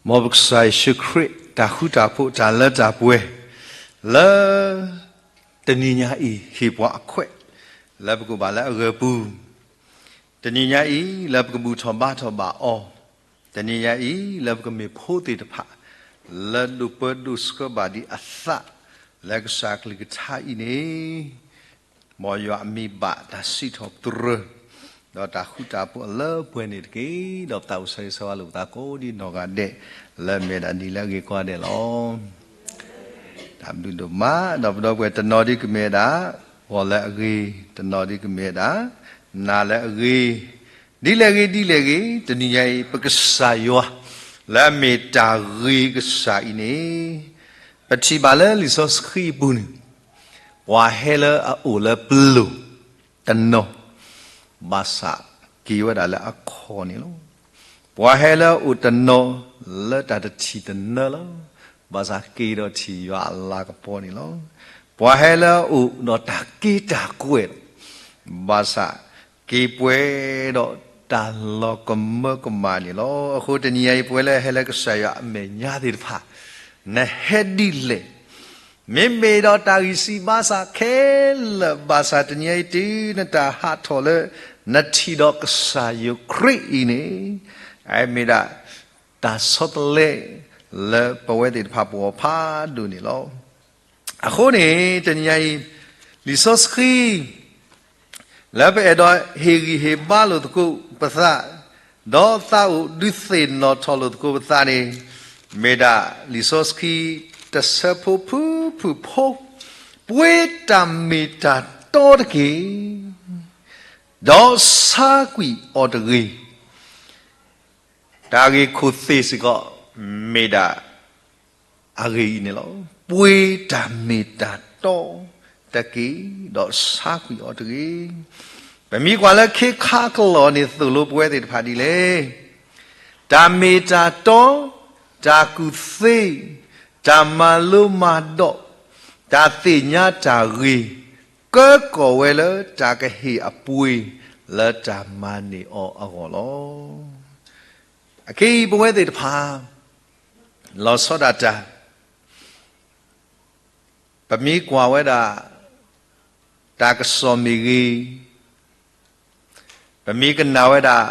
မ်ပကစၢ်ယ့ၣ်ၡူးခရံာ် တၢ်ဃူတၢ်ဖိး တၢ်လၢတၢ်ပှဲၤ လၢ တနံၤညါအံၤ ဟ့ၣ်ပှၤအခွဲး လၢပကဘၣ်လၢအဂၢၤပူၤ, တနံၤညါအံၤ လၢပကဘူၣ်ထီၣ်ဘါထီၣ်ဘၣ်အီၤ, တနံၤညါအံၤ လၢပကမ့ၢ်ဖိသ့ၣ်တဖၣ် လၢဒိးပၢဒိးဆှၢဘၣ်ဒံးအသး လၢကစၢ်အကလုၢ်ကထါအံၤန့ၣ် မ်ယွၤအမံၤဘၣ်တၢ်စံးထီၣ်ပတြၢၤ ဒီးတၢ်ဃူတၢ်ဖိးအလၢပှဲၤန့ၣ်တက့ၢ်. ဒီးပသးအိၣ်ဆၢဂ့ၤဆၢဝါလိာ်ပသးကိးဒ်နီၢ်ဂၤဒဲး လၢအမ့ၢ်ဒၣ်နံၤလၢအဂ့ၤကိးဂၤဒဲးလီၤ. တၢ်ဘျုးဒိၣ်မး ဒီးပဒီပုၢ်ဝဲၢ်တနီၤဒုကမ့ၢ်ဝဲဒၣ် ဂီၤလၢအဂ့ၤ, တနီၤဒုကမ့ၢ်ဝဲဒၣ် နၤလၢအဂ့ၤ, ဒ်လဲၣ်ဂ့ၤဒ်လဲၣ်ဂ့ၤ တနံၤညါအံၤ ပကစၢ်ယွၤ လၢအမ့ၢ်တၢ်ဂ့ၤကစၢ်အံၤန့ၣ် ပထံၣ်ဘၣ်လၢလံာ်စီဆှံအပူၤန့ၣ် ပှၤဟဲလၢအအိၣ်လၢပလိၤတနီၤ ဘၣ်ဆၣ်က့ၤဝဲဒၣ်လၢအခီၣ်န့ၣ်လီၤ. ပှၤဟဲလၢအအိၣ်တနီၤ လၢတၢ်တထံၣ်တနၢလီၤ. ဘၣ်ဆၣ်က့ၤဒီးထံၣ်ယွၤအလၤကပီၤန့ၣ်လီၤ. ပှၤဟဲလၢအအိၣ်ဒီးတၢ်က့တၢ်ကွဲးလီၤ. ဘၣ်ဆၣ်က့ၤပှဲၤဒီးတၢ်လီၤကမၢကမၣ်န့ၣ်လီၤ. အဃိတနံၤညါအံၤ ပဝဲလၢဟဲလၢကစၢ်ယွၤအမဲာ်ညါသ့ၣ်တဖၣ် နဟဲဒ်လဲၣ် မ့မ့ၢ်ဒီးတၢ်ဂံၢ်စၢ်ဘါစၢ်ခဲလၢာ် ဘၣ်ဆၣ်တနံၤအံၤတုၤနတၢ်ဟးထီၣ်လၢ နထံၣ်ဒီးကစၢ်ယ့ၣ်ၡူးခရံာ်အံၤန့ၣ် အမ့ၢ်ဒၣ် တၢ်ဆီတလဲ လၢပဝဲသ့ၣ်တဖၣ်ပဂီၢ်ဖးဒိၣ်န့ၣ်လီၤ. အဃိန့ၣ် တနံၤညါအံၤ လံာ်စီဆှံ လၢပအဲၣ်ဒိးဟ့ၣ်ဂံၢ်ဟ့ၣ်ဘါလိာ်သကိးပသး ဒီးသးအိၣ်ဒုးသ့ၣ်နီၣ်ထီၣ်လိာ်သကိးပသးန့ၣ် မ့ၢ်ဒၣ်လံာ်စီဆှံတဆၢဖိဖုၣ်ဖုၣ်ဖိ ပှ့ၤတၢ်မ့ၢ်တၢ်တီတက့ၢ်, ဒီးဆါကွံာ်အီၤတဂ့ၤ. တၢ်ဂ့ၢ်ခိၣ်သ့ၣ်စ့ၢ်ကီး မ့ၢ်ဒၣ် အဂ့ၢ်အံၤန့ၣ်လီၤ. ပှ့ၤတၢ်မ့ၢ်တၢ်တီတက့ၢ်, ဒီးဆါကွံာ်အီၤတဂ့ၤ. ပမ့ၢ်ကွၢ်လၢခ့ခါကလီၢ်န့ၣ် သိၣ်လိပဝဲသ့ၣ်တဖၣ်ဒ်လဲၣ်. တၢ်မ့ၢ်တၢ်တီ, တၢ်ကူၣ်သ့, တၢ်မၤလိမၤဒိး, တၢ်သ့ၣ်ညါတၢ်ဂ့ၤ, ကၢကီၢ်ဝဲလၢတၢ်ကဟ့ၣ်အပှ့ၤ လၢတၢ်မၤန့ၢ်အီၤအဂီၢ်လီၤ. အခဲအံၤပဝဲသ့ၣ်တဖၣ် လီၤဆီဒၣ်တၢ် ပမ့ၢ်ကွၢ်ဝဲဒၣ် တၢ်ကစီၣ်မ့ၢ်ဂ့ၤ, ပမ့ၢ်ကနၣ်ဝဲဒၣ်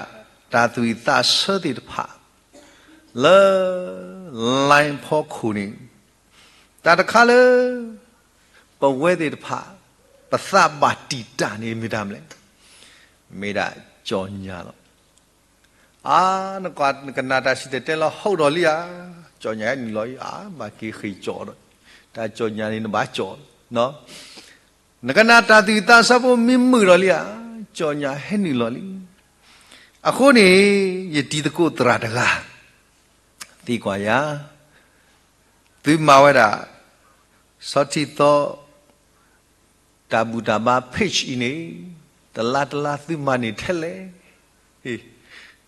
တၢ်သူၣ်ဝံၣ်သးဆၢသ့ၣ်တဖၣ် လၢ line ဖီခိၣ်န့ၣ် တၢ်တခါလၢ ပဝဲသ့ၣ်တဖၣ် ပသးဘၣ်တံာ်တာ်န့ၣ်မ့ၢ်တၢ်မနုၤလဲၣ်, မ့ၢ်ဒၣ်ကၠီၣ်ညၣ်လီၤ. အါ, နကနၣ်တၢ်စံၣ်တဲၤတဲလီၤ ဟီၣ်ဒီးလံဧါ, ကၠီၣ်ညၣ်ဟဲနုာ်လီၤလံဧါ, ဘၣ်က့ၤဃ့ၢ်ကၠီၣ်ဒီး, တၢ်ကၠီၣ်ညၣ်န့ၣ်နဘၣ်ကၠီၣ်, နကနၣ်တၢ်သူၣ်ဝံၣ်သးဆၢဖိမ့ၢ်မုာ်ဒီးလံဧါ, ကၠီၣ်ညၣ်ဟဲနုာ်လီၤလံ. အဃိန့ၣ် ယတံၤသကိးသရၣ်တဂၤ သံကွၢ်ယၤ, သုမၤဝဲဒၣ် ဆီထံသီ တၢ်ဘူၣ်တၢ်ဘါ page အံၤန့ၣ် တလါတလါသုမၤန့ၢ်ထဲလဲၣ်.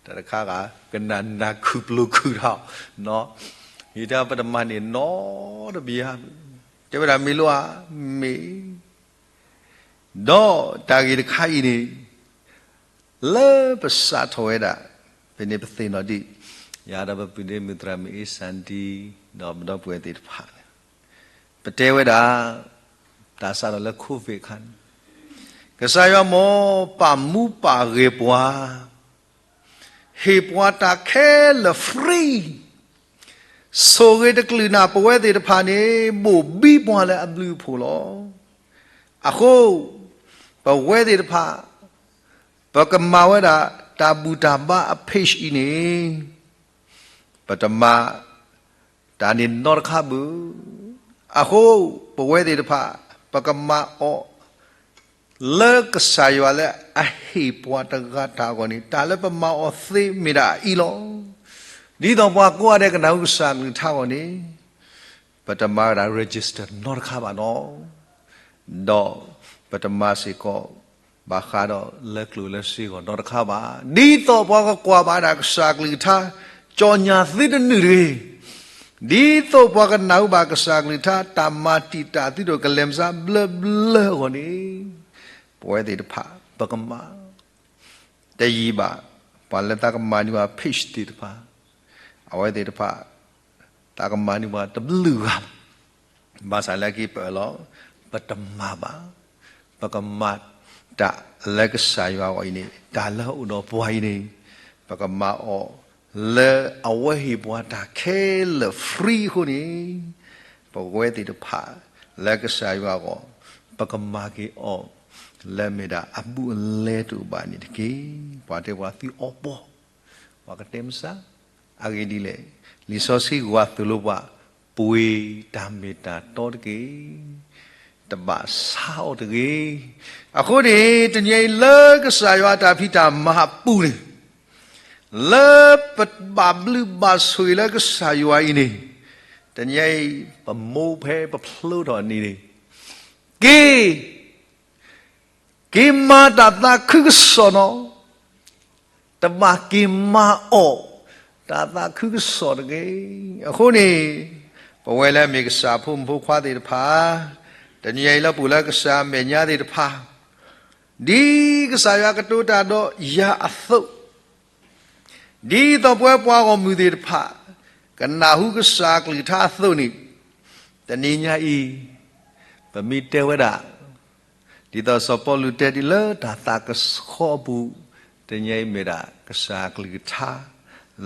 တၢ်တခါဂၤ ကနၣ်နၢ်ခုၣ်ပျိၤခုၣ်ထီၣ်, ယတဲပတမၤန့ၢ်နီတဘ့ၣ်ဧါ, တဲဝဲဒၣ်မ့ၢ်လိဧါ, မ့ၢ် ဒီးတၢ်ဂ့ၢ်တခါအံၤန့ၣ် လၢပစးထီၣ်ဝဲဒၣ် ဖဲန့ၣ်ပသ့ၣ်နီၣ်ဒံး, ယၤဒီးပပုၢ်ဒ့မုၣ်သရၣ်မုၣ်အ့စၣ်ဒံ ဒီးပဒီပုၢ်ဝဲၢ်သ့ၣ်တဖၣ်န့ၣ် ပတဲဝဲဒၣ် တၢ်စးထီၣ်လၢ covid အခါန့ၣ် ကစၢ်ယွၤမ်ပာ်မူပာ်ဂဲၤပှၤ ဟ့ၣ်ပှၤတၢ်ခဲလၢာ် free, ဆိၣ်ဂ့ၤတကလုာ်နၤ ပဝဲသ့ၣ်တဖၣ်န့ၣ် ဘိၣ်ဘံပှၤလၢအဘျုးအဖှိၣ်လီၤ. အဃိ ပဝဲသ့ၣ်တဖၣ် ပကမၤဝဲဒၣ် တၢ်ဘူၣ်တၢ်ဘါအ page အံၤန့ၣ် ပတမၤ တၢ်န့ၣ်နီတခါဘၣ်. အဃိ ပဝဲသ့ၣ်တဖၣ် ပကမၤအီၤ လၢကစၢ်ယွၤလၢအဟ့ၣ်ပှၤတဂၤတၢ်အဂီၢ်န့ၣ် တၢ်လၢပမၤအီၤသ့မ့ၢ်ဒၣ်အအံၤလီၤ. ဒ်သိးပှၤကိးဂၤဒဲးကနၢ်ဟူကစၢ်အကလုၢ်ကထါအဂီၢ်န့ၣ် ပတမၤဝဲဒၣ် register နီတခါဘၣ်နီၤ. ဒီးပတမၤစ့ၢ်ကီး ဘၣ်ဃးဒီးလၢကျိၣ်လၢစ့အဂီၢ်နီတခါဘၣ်. ဒ်သိးပှၤကကွၢ်ဘၣ်ဒၣ်ကစၢ်အကလုၢ်ကထါ ကၠီၣ်ညၣ်သုတနုာ်တဂ့ၤ. ဒ်သိးပှၤကနၢ်ဟူဘၣ်ကစၢ်အကလုၢ်ကထါ တၢ်မၤတံာ်တာ်သုဒီးကလဲၤမုၢ်ဆါဘျၢဘျၢအဂီၢ်န့ၣ် ပဝဲသ့ၣ်တဖၣ် ပကမၤ တယံာ်ဘၣ် ပှၤလၢတၢ်ကမၤန့ၢ်ဘၣ် page သ့ၣ်တဖၣ် အဝဲသ့ၣ်တဖၣ် သးကမၤန့ၢ်ပှၤတဘျုးဂၤဘၣ်. ဘၣ်ဆၣ်လၢက့ၤပအၢၣ်လီၤ, ပတမၤဘၣ်. ပကမၤတၢ်လၢကစၢ်ယွၤအဂီၢ်အံၤန့ၣ် တၢ်လၢအအိၣ်ဒီးပှၤအံၤန့ၣ် ပကမၤအီၤလၢအဝဲဟ့ၣ်ပှၤတၢ်ခဲလၢာ် free အဃိန့ၣ် ပဝဲသ့ၣ်တဖၣ်လၢကစၢ်ယွၤအဂီၢ် ပကမၤက့ၤအီၤ လၢမ့ၢ်ဒၣ်အဘူးအလဲတအိၣ်ဘၣ်န့ၣ်တက့ၢ်. ပှၤတဲပှၤသုအီပီၢ် ပှၤကတဲမစး, အဂ့ၢ်ဒ်လဲၣ်, လံာ်စီဆှံဂီၤသိၣ်လိပှၤ, ပှ့ၤတၢ်မ့ၢ်တၢ်တီတက့ၢ်. တဘၣ်ဆါအီၤတဂ့ၤ. အဃိန့ၣ် တနံၤအံၤလၢကစၢ်ယွၤအတၢ်ဖံးတၢ်မၤအပူၤန့ၣ် လၢပဘၣ်ဘျုးဘၣ်ဆိၣ်ဂ့ၤလၢကစၢ်ယွၤအံၤန့ၣ် တနံၤအံၤ ပမိၢ်ဖဲပဖျိထီၣ်န့ၣ်န့ၣ် က့ၤ က့ၤမၤတၢ်သးခုကစီၣ်နီၤ, တဘၣ်က့ၤမၤအီၣ်တၢ်သးခုကစီၣ်တဂ့ၤ. အဃိန့ၣ် ပဝဲလၢမ့ၢ်ကစၢ်ဖိမုၣ်ဖိခွါသ့ၣ်တဖၣ်, တနံၤအံၤလၢပအိၣ်လၢကစၢ်အမဲာ်ညါသ့ၣ်တဖၣ် ဒ်ကစၢ်ယွၤကတိၤတၢ်ဒီးယၤအသိး, ဒ်သိးပဝဲပှၤဂီၢ်မုၢ်သ့ၣ်တဖၣ် ကနၢ်ဟူကစၢ်အကလုၢ်ကထါအသိးန့ၣ်, တနံၤညါအံၤ ပမ့ၢ်တဲဝဲဒၣ် ဒ်သိးစီၤပီလူးတဲဒ်လၢတၢ်သးကဆှီအပူၤ, တနံၤအံၤမ့ၢ်ဒၣ်ကစၢ်အကလုၢ်ကထါ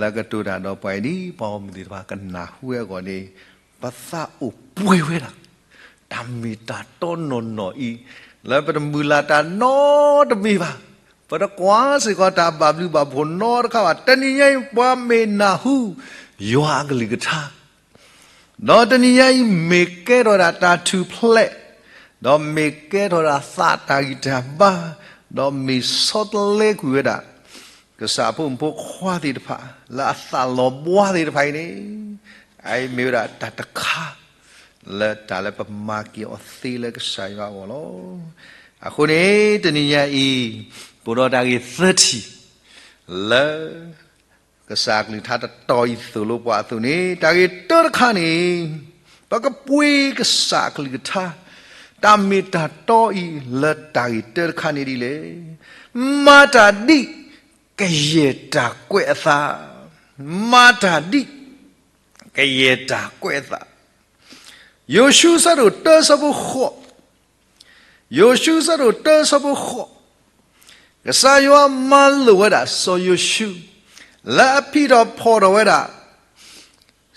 လၢကတိၤတၢ်ဒီးပှၤအံၤဒ် ပှၤဂီၢ်မုၢ်သ့ၣ်တဖၣ်ကနၢ်ဟူဝဲအဂီၢ်န့ၣ်, ပသးအိၣ်ပှ့ၤဝဲဒၣ် တၢ်မ့ၢ်တၢ်တီနီၢ်နီၢ်အံၤ, လၢပတမုၢ်လၢ်တၢ်နီတမံၤဘၣ်. ပတကွၢ်စ့ၢ်ကီးတၢ်ဘၣ်ဘျုးဘၣ်ဖှိၣ်နီတခါဘၣ်. တနံၤညါအံၤ ပှၤမ့ၢ်နၢ်ဟူ ယွၤအကလုၢ်ကထါ ဒီးတနံၤညါအံၤ မ့ၢ်ကဲထီၣ်ဝဲဒၣ်တၢ်ထူၣ်ဖျဲး, ဒီးမ့ၢ်ကဲထီၣ်ဝဲဒၣ်သးတၢ်ဂံၢ်တၢ်ဘါ, ဒီးမ့ၢ်ဆီတလဲကွံာ်ဝဲဒၣ် ကစၢ်ဖိမုၣ်ဖိခွါသ့ၣ်တဖၣ် လၢအသးလီၤဘှါသ့ၣ်တဖၣ်အံၤန့ၣ်, အအံၤမ့ၢ်ဝဲဒၣ်တၢ်တခါ လၢတၢ်လၢပမၤက့ၤအီၤသ့လၢကစၢ်ယွၤအဂီၢ်လီၤ. အဃိန့ၣ် တနံၤညါအံၤ ပအိၣ်ဒီးတၢ်ဂ့ၢ်သၢထံၣ် လၢ ကစၢ်အကလုၢ်ကထါတတီၤအံၤသိၣ်လိပှၤအသိးန့ၣ်, တၢ်ဂ့ၢ်တၢတခါန့ၣ်, ပကပှ့ၤကစၢ်အကလုၢ်ကထါ တၢ်မ့ၢ်တၢ်တီအံၤ လၢတၢ်ဂ့ၢ်တၢတခါန့ၣ်ဒ်လဲၣ်. မၤတၢ်ဒ်ကယဲၢ်တၢ်ကွဲးအသး, မၤတၢ်ဒ်ကယဲၢ်တၢ်ကွဲးအသး. ယိၤၡူအဆၢဒိၣ်တၢအဆၢဖိဃိး, ယိၤၡူအဆၢဒိၣ်တၢအဆၢဖိဃိး, ကစၢ်ယွၤမၤလိာ်ဝဲဒၣ်စီၤယိၤၡူ, လၢအဖံးထီၣ်ဖီၣ်ထီၣ်ဝဲဒၣ်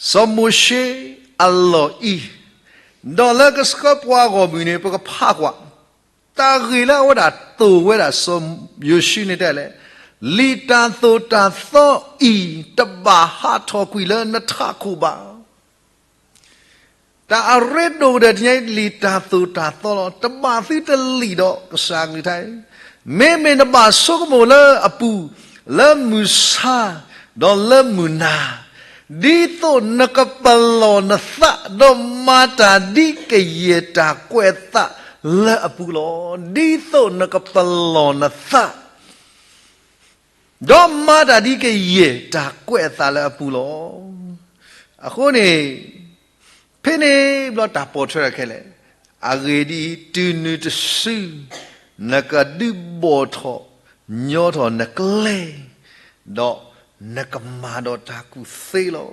စီၤမိၤၡ့အလီၢ်အံၤ, ဒီးလၢကဆှၢပှၤဂီၢ်မုၢ်န့ၣ် ပကဖးကွၢ်, တၢ်ဂ့ၢ်လၢအဝဲဒၣ်သိၣ်ဝဲဒၣ်စီၤယိၤၡူန့ၣ်တဲလဲၣ်, လံာ်တၢ်သိၣ်တၢ်သီအံၤ တဘၣ်ဟးထီၣ်ကွံာ်လၢနထးခိၣ်ဘၣ်. တၢ်အရ့ဒိၣ်ကတၢၢ်တနံၤအံၤ လံာ်တၢ်သိၣ်တၢ်သီလီၤ. တဘၣ်သုတလံာ်ဒီးကစၢ်အကလုၢ်ကထါအံၤ, မ့မ့ၢ်နဘၣ်ဆိကမိၣ်လၢအပူၤ, လၢမုၢ်ဆါ, ဒီးလၢမုၢ်နၤ, ဒ်သိးနကပလီၢ်နသး, ဒီးမၤတၢ်ဒ်ကယဲၢ်တၢ်ကွဲးအသးလၢအပူၤလီၤ. ဒ်သိးနကပလီၢ်နသး ဒီးမၤတၢ်ဒ်ကယဲၢ်တၢ်ကွဲးအသးလၢအပူၤလီၤ. အဃိန့ၣ်, ဖဲန့ၣ်ဘျီတၢ်ပိာ်ထွဲထီၣ်ခဲလၢာ်, အဂ့ၢ်ဒ်အံၤ, တုၤနုၤတစု, နကဒုးဘီၣ်ထီၣ်ညီထီၣ်နကျဲ, ဒီးနကမၤဒီးတၢ်ကူၣ်သ့လီၤ.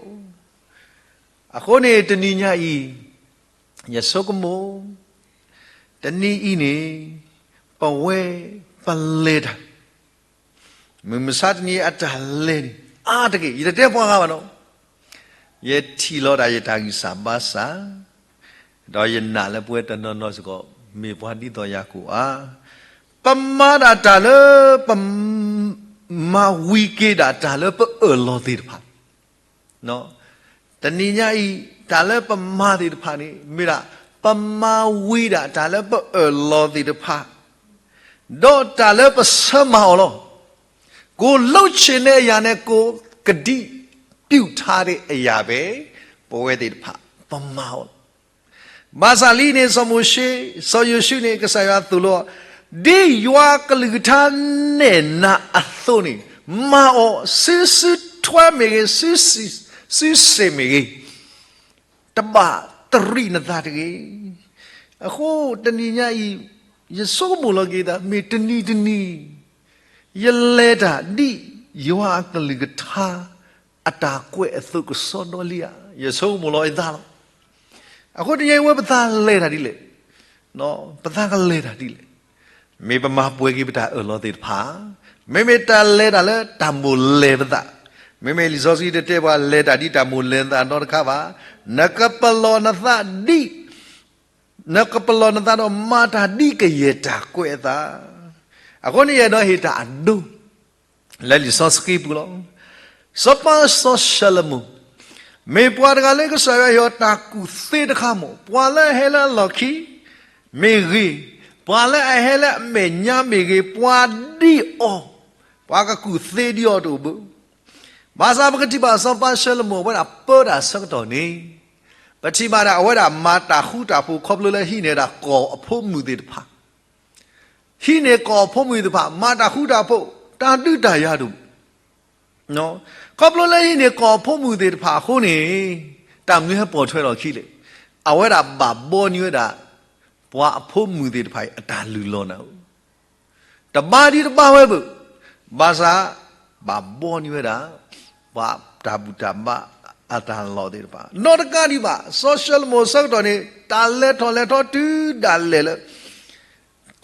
အဃိန့ၣ် တနံၤညါအံၤ, ယဆိကမိၣ်, တနံၤအံၤန့ၣ်, ပဝဲပလဲၤတၢ် မုၢ်မဆါတနံၤအတၢ်လဲၤန့ၣ် အါတက့ၢ်. ယတတဲပှၤဂၤဘၣ်နီၤ. ယထံၣ်လီၤဒၣ်ယတၢ်ဂံၢ်စၢ်ဘါစၢ်, ဒီးယနာ်လၢပဝဲတနီၤနီၤစ့ၢ်ကီး မ့ၢ်ပှၤဒ်သိးယၤကိၣ်ဧါ. ပမၤဒၣ်တၢ်လၢ ပ မၤဝံၤက့ၤဒၣ်တၢ်လၢပအၢၣ်လီၤသ့ၣ်တဖၣ် တနံၤညါအံၤ တၢ်လၢပမၤသ့ၣ်တဖၣ်န့ၣ် မ့ၢ်ဒၣ် ပမၤဝံၤဒၣ်တၢ်လၢပအၢၣ်လီၤသ့ၣ်တဖၣ်, ဒီးတၢ်လၢပဆၢမၤအီၤလီၤ. ကိုယ်လုပ်ချင်တဲ့အရာနဲ့ ကိုယ်ကတိပြုထားတဲ့အရာပဲ ပဝဲသ့ၣ်တဖၣ် ပမၤအီၤလီၤ. ဘၣ်ဆၣ်လံန့ၣ် စီၤမိၤၡ့, စီၤယိၤၡူန့ၣ် ကစၢ်ယွၤသိၣ်လိအီၤ, ဒ်ယွၤအကလုၢ်ကထါနဲၣ်နၤအသိးန့ၣ် မၤအီၤ, စုစုထွဲမ့ၢ်ဂ့ၤ, စုစ့ၣ်မ့ၢ်ဂ့ၤ, တဘၣ်တရံးနသးတဂ့ၤ. အဃိတနံၤညါအံၤ ယဆိကမိၣ်လီၤက့ၤသး မ့ၢ်တနံၤတနံၤ ယလဲၤတၢ်ဒ်ယွၤအကလုၢ်ကထါ အတၢ်ကွဲးအသိးကစီဒီလံဧါ. ယဆိကမိၣ်လီၤယသးလီၤ. အဃိတနံၤအံၤ ဝဲပသးလဲၤတၢ်ဒ်လဲၣ်, ပသးကလဲၤတၢ်ဒ်လဲၣ်. မ့ၢ်ပမၤပှဲၤက့ၤပတၢ်အၢၣ်လီၤသ့ၣ်တဖၣ်, မ့မ့ၢ်တၢ်လဲၤတၢ်လၢတၢ်မိၣ်လဲၢ်ပသး, မ့မ့ၢ်လံာ်စီဆှံတတဲပှၤလဲၤတၢ်ဒ်တၢ်မိၣ်လဲၢ်ပသးနီတခါဘၣ်. နကပလီၢ်နသးဒ် နကပလီၢ်နသးဒီးမၤတၢ်ဒ်ကယဲၢ်တၢ်ကွဲးအသး. အဃိန့ၣ်ယအဲၣ်ဒိးဟ့ၣ်တၢ်အဒိ လၢလံာ်စီဆှံပူၤလီၤ. စီၤပၤစီၤၡလိၤမိၣ် မ့ၢ်ပှၤတဂၤလၢကစၢ်ယွၤဟ့ၣ်အီၤတၢ်ကူၣ်သ့တခါမး, ပှၤလၢအဟဲလၢအလီၢ်ခံမ့ၢ်ဂ့ၤ, ပှၤလၢအဟဲလၢအမဲာ်ညါမ့ၢ်ဂ့ၤ, ပှၤဒ်အီၤ, ပှၤကကူၣ်သ့ဒ်အီၤတအိၣ်ဘၣ်. ဘၣ်ဆၣ်ပကထံၣ်ဘၣ်စီၤပၤၡလိၤမိၣ်အဝဲဒၣ်ပၢတၢ်ဆၢကတီၢ်န့ၣ်, ပထံၣ်ဘၣ်ဒၣ်အဝဲဒၣ်မၤတၢ်ဃူတၢ်ဖိး ခီဖျိလၢဟံးန့ၢ်ဒၣ်ကီၢ်အဖိမုၣ်သ့ၣ်တဖၣ်, ဟံးန့ၢ်ကီၢ်အဖိမုၣ်သ့ၣ်တဖၣ်, မၤတၢ်ဃူတၢ်ဖိး, တၢ်ဒုးတၢ်ယၤတအိၣ်. ခီဖျိလၢဟံးန့ၢ်ကီၢ်အဖိမုၣ်သ့ၣ်တဖၣ်အဃိန့ၣ်, တၢ်မနုၤဟဲပိာ်ထွဲလီၤခံလဲၣ်. အဝဲဒၣ်ဘၣ်ဘှီန့ၢ်ဝဲဒၣ် ပှၤအဖိမုၣ်သ့ၣ်တဖၣ်အံၤအတၢ်လုၢ်လီၢ်နၢ်ဧိၤ, တဘါဒံးတဘါဝဲဘၣ်. ဘၣ်ဆၣ် ဘၣ်ဘှီန့ၢ်ဝဲဒၣ် ပှၤတၢ်ဘူၣ်တၢ်ဘါအတၢ်လီၢ်သ့ၣ်တဖၣ်, နီတကးဒံးဘၣ်. စီၤၡလိၤမိၣ်အဆၢကတီၢ်န့ၣ် တၢ်လဲၤထီၣ်လဲၤထီတုၤဒၣ်လဲာ်လၢ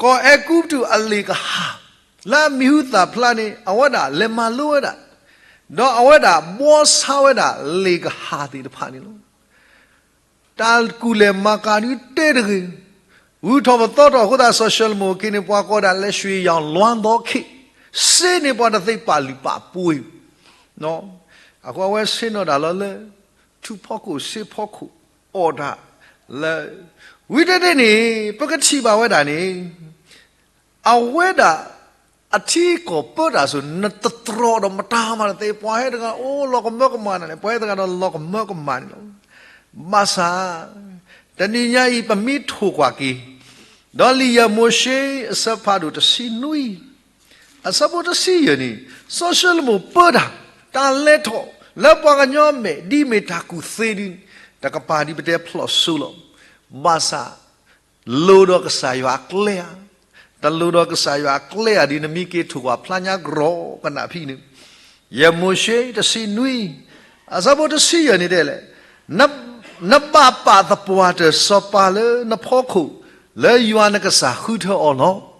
ကီၢ်အဲၤကူပတူးအလ့ၣ်ကဟၣ် လၢအမံၤဟူသၣ်ဖျါန့ၣ် အဝဲဒၣ်လဲၤမၤလိဝဲဒၣ်, ဒီးအဝဲဒၣ်ဘှီဆါဝဲဒၣ်လ့ၣ်ကဟၣ်သ့ၣ်တဖၣ်န့ၣ်လီၤ. တၢ်ကူၣ်လဲၤမၤကၤဒုးတဲတဂ့ၤ, ဂုၤထီၣ်ပသီထီၣ်အဃိသတး စီၤၡလိၤမိၣ်အခ့န့ၣ် ပှၤကိးဒၣ်လၢ ရွှေရောင်လွမ်းသောခေတ်, စ့န့ၢ်ပှၤတသ့ပာ်လုၢ်ပာ်ပှ့ၤ အဃိအဝဲဆ့ၣ်နီၤတၢ်လီၤလၢ ထူဖီခိၣ်စ့ဖီခိၣ်အီၣ်တၢ်လၢ ဝံၤတဲတ့ၢ်န့ၣ် ပကထံၣ်ဘၣ်ဝဲဒၣ်န့ၣ် အဝဲဒၣ် အထံအကီၢ်ပၢတၢ်ဆိ နတတြီဒီးမတၤမးတသ့, ပှၤဟဲတဂၤအိၣ်လီၤကမၢကမၣ်နၤန့ၣ်, ပှၤဟဲတဂၤဒီးလီၤကမၢကမၣ်န့ၣ်လီၤ. ဘၣ်ဆၣ် တနံၤညါအံၤ ပမ့ၢ်ထိၣ်ကွၢ်က့ၤ ဒီးလံာ်ယဲၢ်မိၤၡ့အဆၢဖးဒိၣ်တဆံနွံ အဆၢဖိတဆံယဲၢ်န့ၣ် စီၤၡလိၤမိၣ်ပၢတၢ် တၢ်လဲၤထီၣ်လၢပှၤကညီအမဲာ် ဒ်မ့ၢ်တၢ်ကူၣ်သ့ဒ်န့ၣ် တကပၤဒ်ပတဲဖျီၣ်စိလီၤ. ဘၣ်ဆၣ် လိၤဒီးကစၢ်ယွၤအကျဲဧါ, တလိၤဒီးကစၢ်ယွၤအကျဲဧါ ဒ်နမ့ၢ်က့ၤထိၣ်ကွၢ်ဖျါညါကရီကနၣ်ဖံန့ၣ်, ယဲၢ်မိၤၡ့တဆံနွံ အဆၢဖိတဆံယဲၢ်န့ၣ်တဲလဲၣ်, နဘၣ်ပာ်သပှၢ်တၢၢ်စီၤပၤလၢနဖီခိၣ် လၢယွၤနကစၢ်ဃုထၢအီၤလီၤ.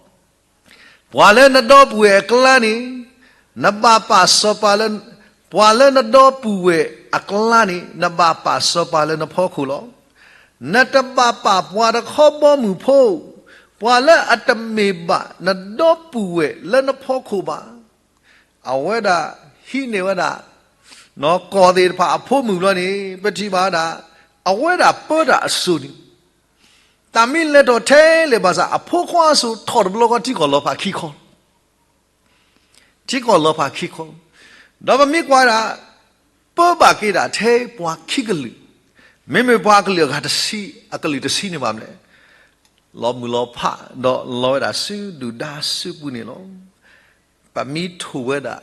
ပှၤလၢနဒီပုၢ်ဝဲၢ်အကျါန့ၣ် နဘၣ်ပာ်စီၤပၤလၢ, ပှၤလၢနဒီပုၢ်ဝဲၢ်အကျါန့ၣ် နဘၣ်ပာ်စီၤပၤလၢနဖီခိၣ်လီၤ. နတဘၣ်ပာ်ပှၤတခီဘီမုၢ်ဖိ, ပှၤလၢအတမ့ၢ်ဘၣ်နဒီပုၢ်ဝဲၢ်လၢနဖီခိၣ်ဘၣ်. အဝဲဒၣ်ဟံးန့ၢ်ဝဲဒၣ် ကီၢ်သ့ၣ်တဖၣ်အဖိမုၣ်ဘျီန့ၣ် ပထံၣ်ဘၣ်ဝဲဒၣ် အဝဲဒၣ်ပၢတၢ်အစိၤန့ၣ် တၢ်မ့ၢ်လဲၤထီၣ်ထဲလဲၣ်ဘၣ်ဆၣ် အဖိခွါအစိၤထီၣ်တဘျီဃီ ထံကီၢ်လီၤဖးခံခီ, ထံကီၢ်လီၤဖးခံခီ, ဒီးပမ့ၢ်ကွၢ်ဒၣ် ပၢဘၣ်က့ၤဒၣ်ထဲပှၤခံကလုာ်, မ့မ့ၢ်ပှၤအကလုာ်အဂၤတဆံ, အကလုာ်တဆံန့ၣ်ဘၣ်မနုၤလဲၣ်, လီၤမုၢ်လီၤဖး ဒီးလီၤဝဲဒၣ်ဆူဒုၣ်ဒါစုပူၤန့ၣ်လီၤ. ပမ့ၢ်ထိၣ်ဝဲဒၣ်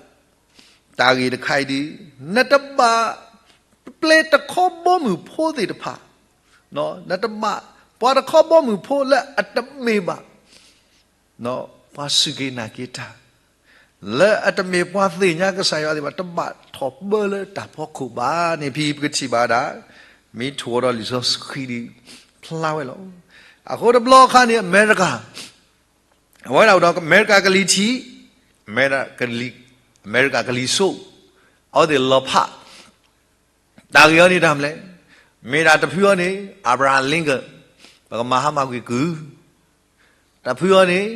တၢ်ဂ့ၢ်တခါအံၤဒ် နတဘၣ်ပျဲတခီဘီမုၢ်ဖိသ့ၣ်တဖၣ်, နတဘၣ်ပှၤတခီဘီမုၢ်ဖိလၢအတမ့ၢ်ဘၣ် ပှၤစူၢ်က့ၤနာ်က့ၤတၢ်, လၢအတမ့ၢ်ပှၤသ့ၣ်ညါကစၢ်ယွၤသ့ၣ်တဖၣ် တဘၣ်ထီၣ်ပၢလၢတၢ်ဖီခိၣ်ဘၣ်န့ၣ် ဖဲပကထံၣ်ဘၣ်ဒၣ် မ့ၢ်ထိၣ်ဝဲဒီးလံာ်စီဆှံဒ်ဖျါဝဲလီၤ. အဃိတဘျီအခါန့ၣ် အမဲရကၤ အဝဲဒၣ်အိၣ်ဒီးအမဲရကၤကလံၤထံး, အမဲရကၤကလံၤ, အမဲရကၤကလံၤစိး, အဝဲသ့ၣ်လီၤဖး, တၢ်ဂ့ၢ်အီၤန့ၣ်တၢ်မနုၤလဲၣ်, မ့ၢ်ဒၣ်တဖုအီၤန့ၣ် Abraham Lincoln, ပကမၤဟါမၢ်ကွံာ်ကုၢ်, တဖုအီၤန့ၣ်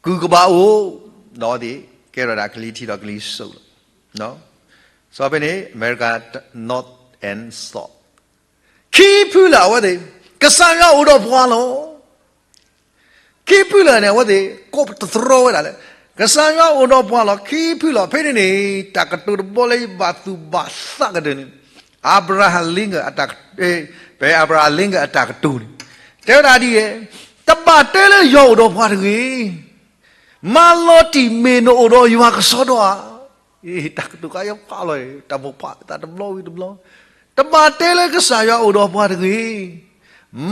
ကုၢ်ကဘၣ်အိၣ်, ဒီးအဝဲသ့ၣ်ကဲထီၣ်ဒၣ်ကလံၤထံးဒီးကလံၤစိးလီၤ. စီၤဖဲန့ၣ် အမဲရကၤ North and South ခံဖုလၢအဝဲသ့ၣ် ကစၢ်ယွၤအိၣ်ဒီးပှၤလီၤ. ခံဖုလၢာ်န့ၣ် အဝဲသ့ၣ်ကိးပတြီဝဲဒၣ်လၢ ကစၢ်ယွၤအိၣ်ဒီးပှၤလီၤ. ခံဖုလီၤ. ဖဲန့ၣ်န့ၣ် တၢ်ကတိၤတဘီလၢယဘၣ်သူၣ်ဘၣ်သးကတၢၢ်န့ၣ် Abraham Lincoln အတၢ်က, ဖဲ Abraham Lincoln အတၢ်ကတိၤန့ၣ် တဲဝဲဒၣ်ဒ်အံၤ, တဘၣ်တဲလၢယွၤအိၣ်ဒီးပှၤတဂ့ၤ. မၤလီၤတံၢ်မ့ၢ်နအိၣ်ဒီးယွၤကစီဒီဧါ. တၢ်ကတိၤကါယဖးလီၤ, တၢ်မိၢ်ဖးသးတဘျီဝံၤတဘျီ, တဘၣ်တဲလၢကစၢ်ယွၤအိၣ်ဒီးပှၤတဂ့ၤ.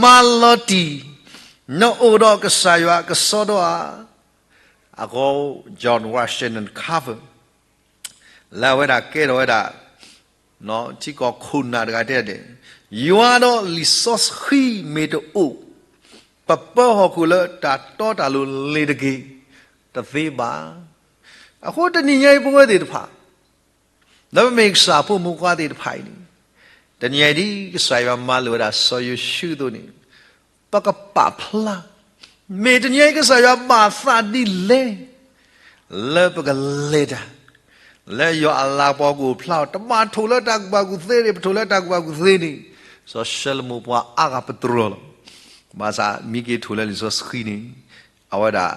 မၤလီၤတံၢ် နအိၣ်ဒီးကစၢ်ယွၤကစီဒီဧါ. အဃိ John Washington Carver လၢအဝဲဒၣ်ကဲထီၣ်ဝဲဒၣ် ထံကီၢ်ခိၣ်နၢ်တဂၤတဲဒၣ်, ယွၤဒီးလံာ်စီဆှံမ့ၢ်တအိၣ်, ပပၢဟီၣ်ခိၣ်လၢတၢ်တီတၢ်လိၤလ့ၤတက့ၢ်, တသ့ဘၣ်. အဃိတနံၤညါအံၤပဝဲသ့ၣ်တဖၣ် လၢပမ့ၢ်ကစၢ်ဖိမုၣ်ဖိခွါသ့ၣ်တဖၣ်အံၤန့ၣ်, တနံၤညါအံၤဒ်ကစၢ်ယွၤမၤလိာ်ဝဲဒၣ်စီၤယိၤၡူအသိးန့ၣ်, ပကပာ်ဖျါ, မ့ၢ်တနံၤညါအံၤကစၢ်ယွၤဘၣ်သးဒ်လဲၣ် လၢပကလဲၤတၢ်, လၢယွၤအလၤကပီၤကအိၣ်ဖျါအီၤ, တဘၣ်ထိၣ်လၢတၢ်ကူၣ်ဘၣ်ကူၣ်သ့န့ၣ်, ပထိၣ်လၢတၢ်ကူၣ်ဘၣ်ကူၣ်သ့န့ၣ်, စီၤၡလိၤမိၣ်ပှၤအါဂၤပတြၢၤလီၤ. ဘၣ်ဆၣ်မ့ၢ်က့ၤထိၣ်လၢလံာ်စီဆှံန့ၣ်, အဝဲဒၣ်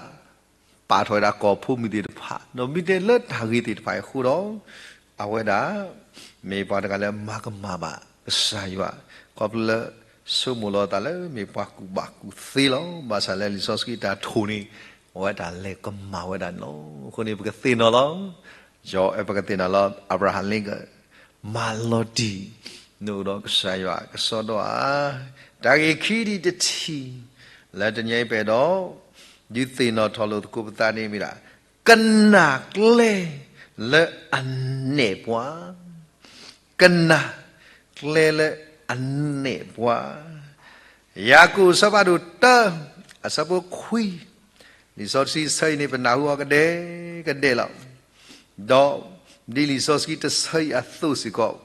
ပာ်ထီၣ်ဝဲဒၣ်ကီၢ်ဖိမုၣ်သ့ၣ်တဖၣ်, ဒီးမ့ၢ်တဲလၢတၢ်ဂ့ၢ်သ့ၣ်တဖၣ်အံၤအဃိဒီး, အဝဲဒၣ် မ့ၢ်ပှၤတဂၤလၢမၤကမၣ်ဘၣ်ကစၢ်ယွၤ, ခီဖျိလၢဆိကမိၣ်လီၤအသးလၢမ့ၢ်ပှၤကူၣ်ဘၣ်ကူၣ်သ့လီၤ. ဘၣ်ဆၣ်လၢလံာ်စီဆှံတၢ်ထိၣ်န့ၣ်, အဝဲဒၣ်လဲၤကမၣ်ဝဲဒၣ်န့ၣ်လီၤ. အဃိန့ၣ် ပကသ့ၣ်နီၣ်လီၤ. ယပကသ့ၣ်နီၣ်လီၤ Abraham Lincoln မၤလီၤတံၢ် နအိၣ်ဒီးကစၢ်ယွၤကစီဒီဧါ. တၢ်ဂ့ၢ်ခံဒံးတထံၣ် လၢတနံၤအံၤပအဲၣ်ဒိး ဒုးသ့ၣ်နီၣ်ထီၣ်လိာ်သကိးပသးန့ၣ်မ့ၢ်ဒၣ် ကနၣ်ကျဲလၢအနဲၣ်ပှၤ, ကနၣ်ကျဲလၢအနဲၣ်ပှၤ. ယၤကိာ်အဆၢဖးဒိၣ်တၢ အဆၢဖိခွံ, လံာ်စီဆှံတဆၢအံၤန့ၣ် ပနၢ်ဟူအီၤကဒဲကဒဲလီၤ. ဒီးဒ်လံာ်စီဆှံတဆၢအံၤအသိးစ့ၢ်ကီး,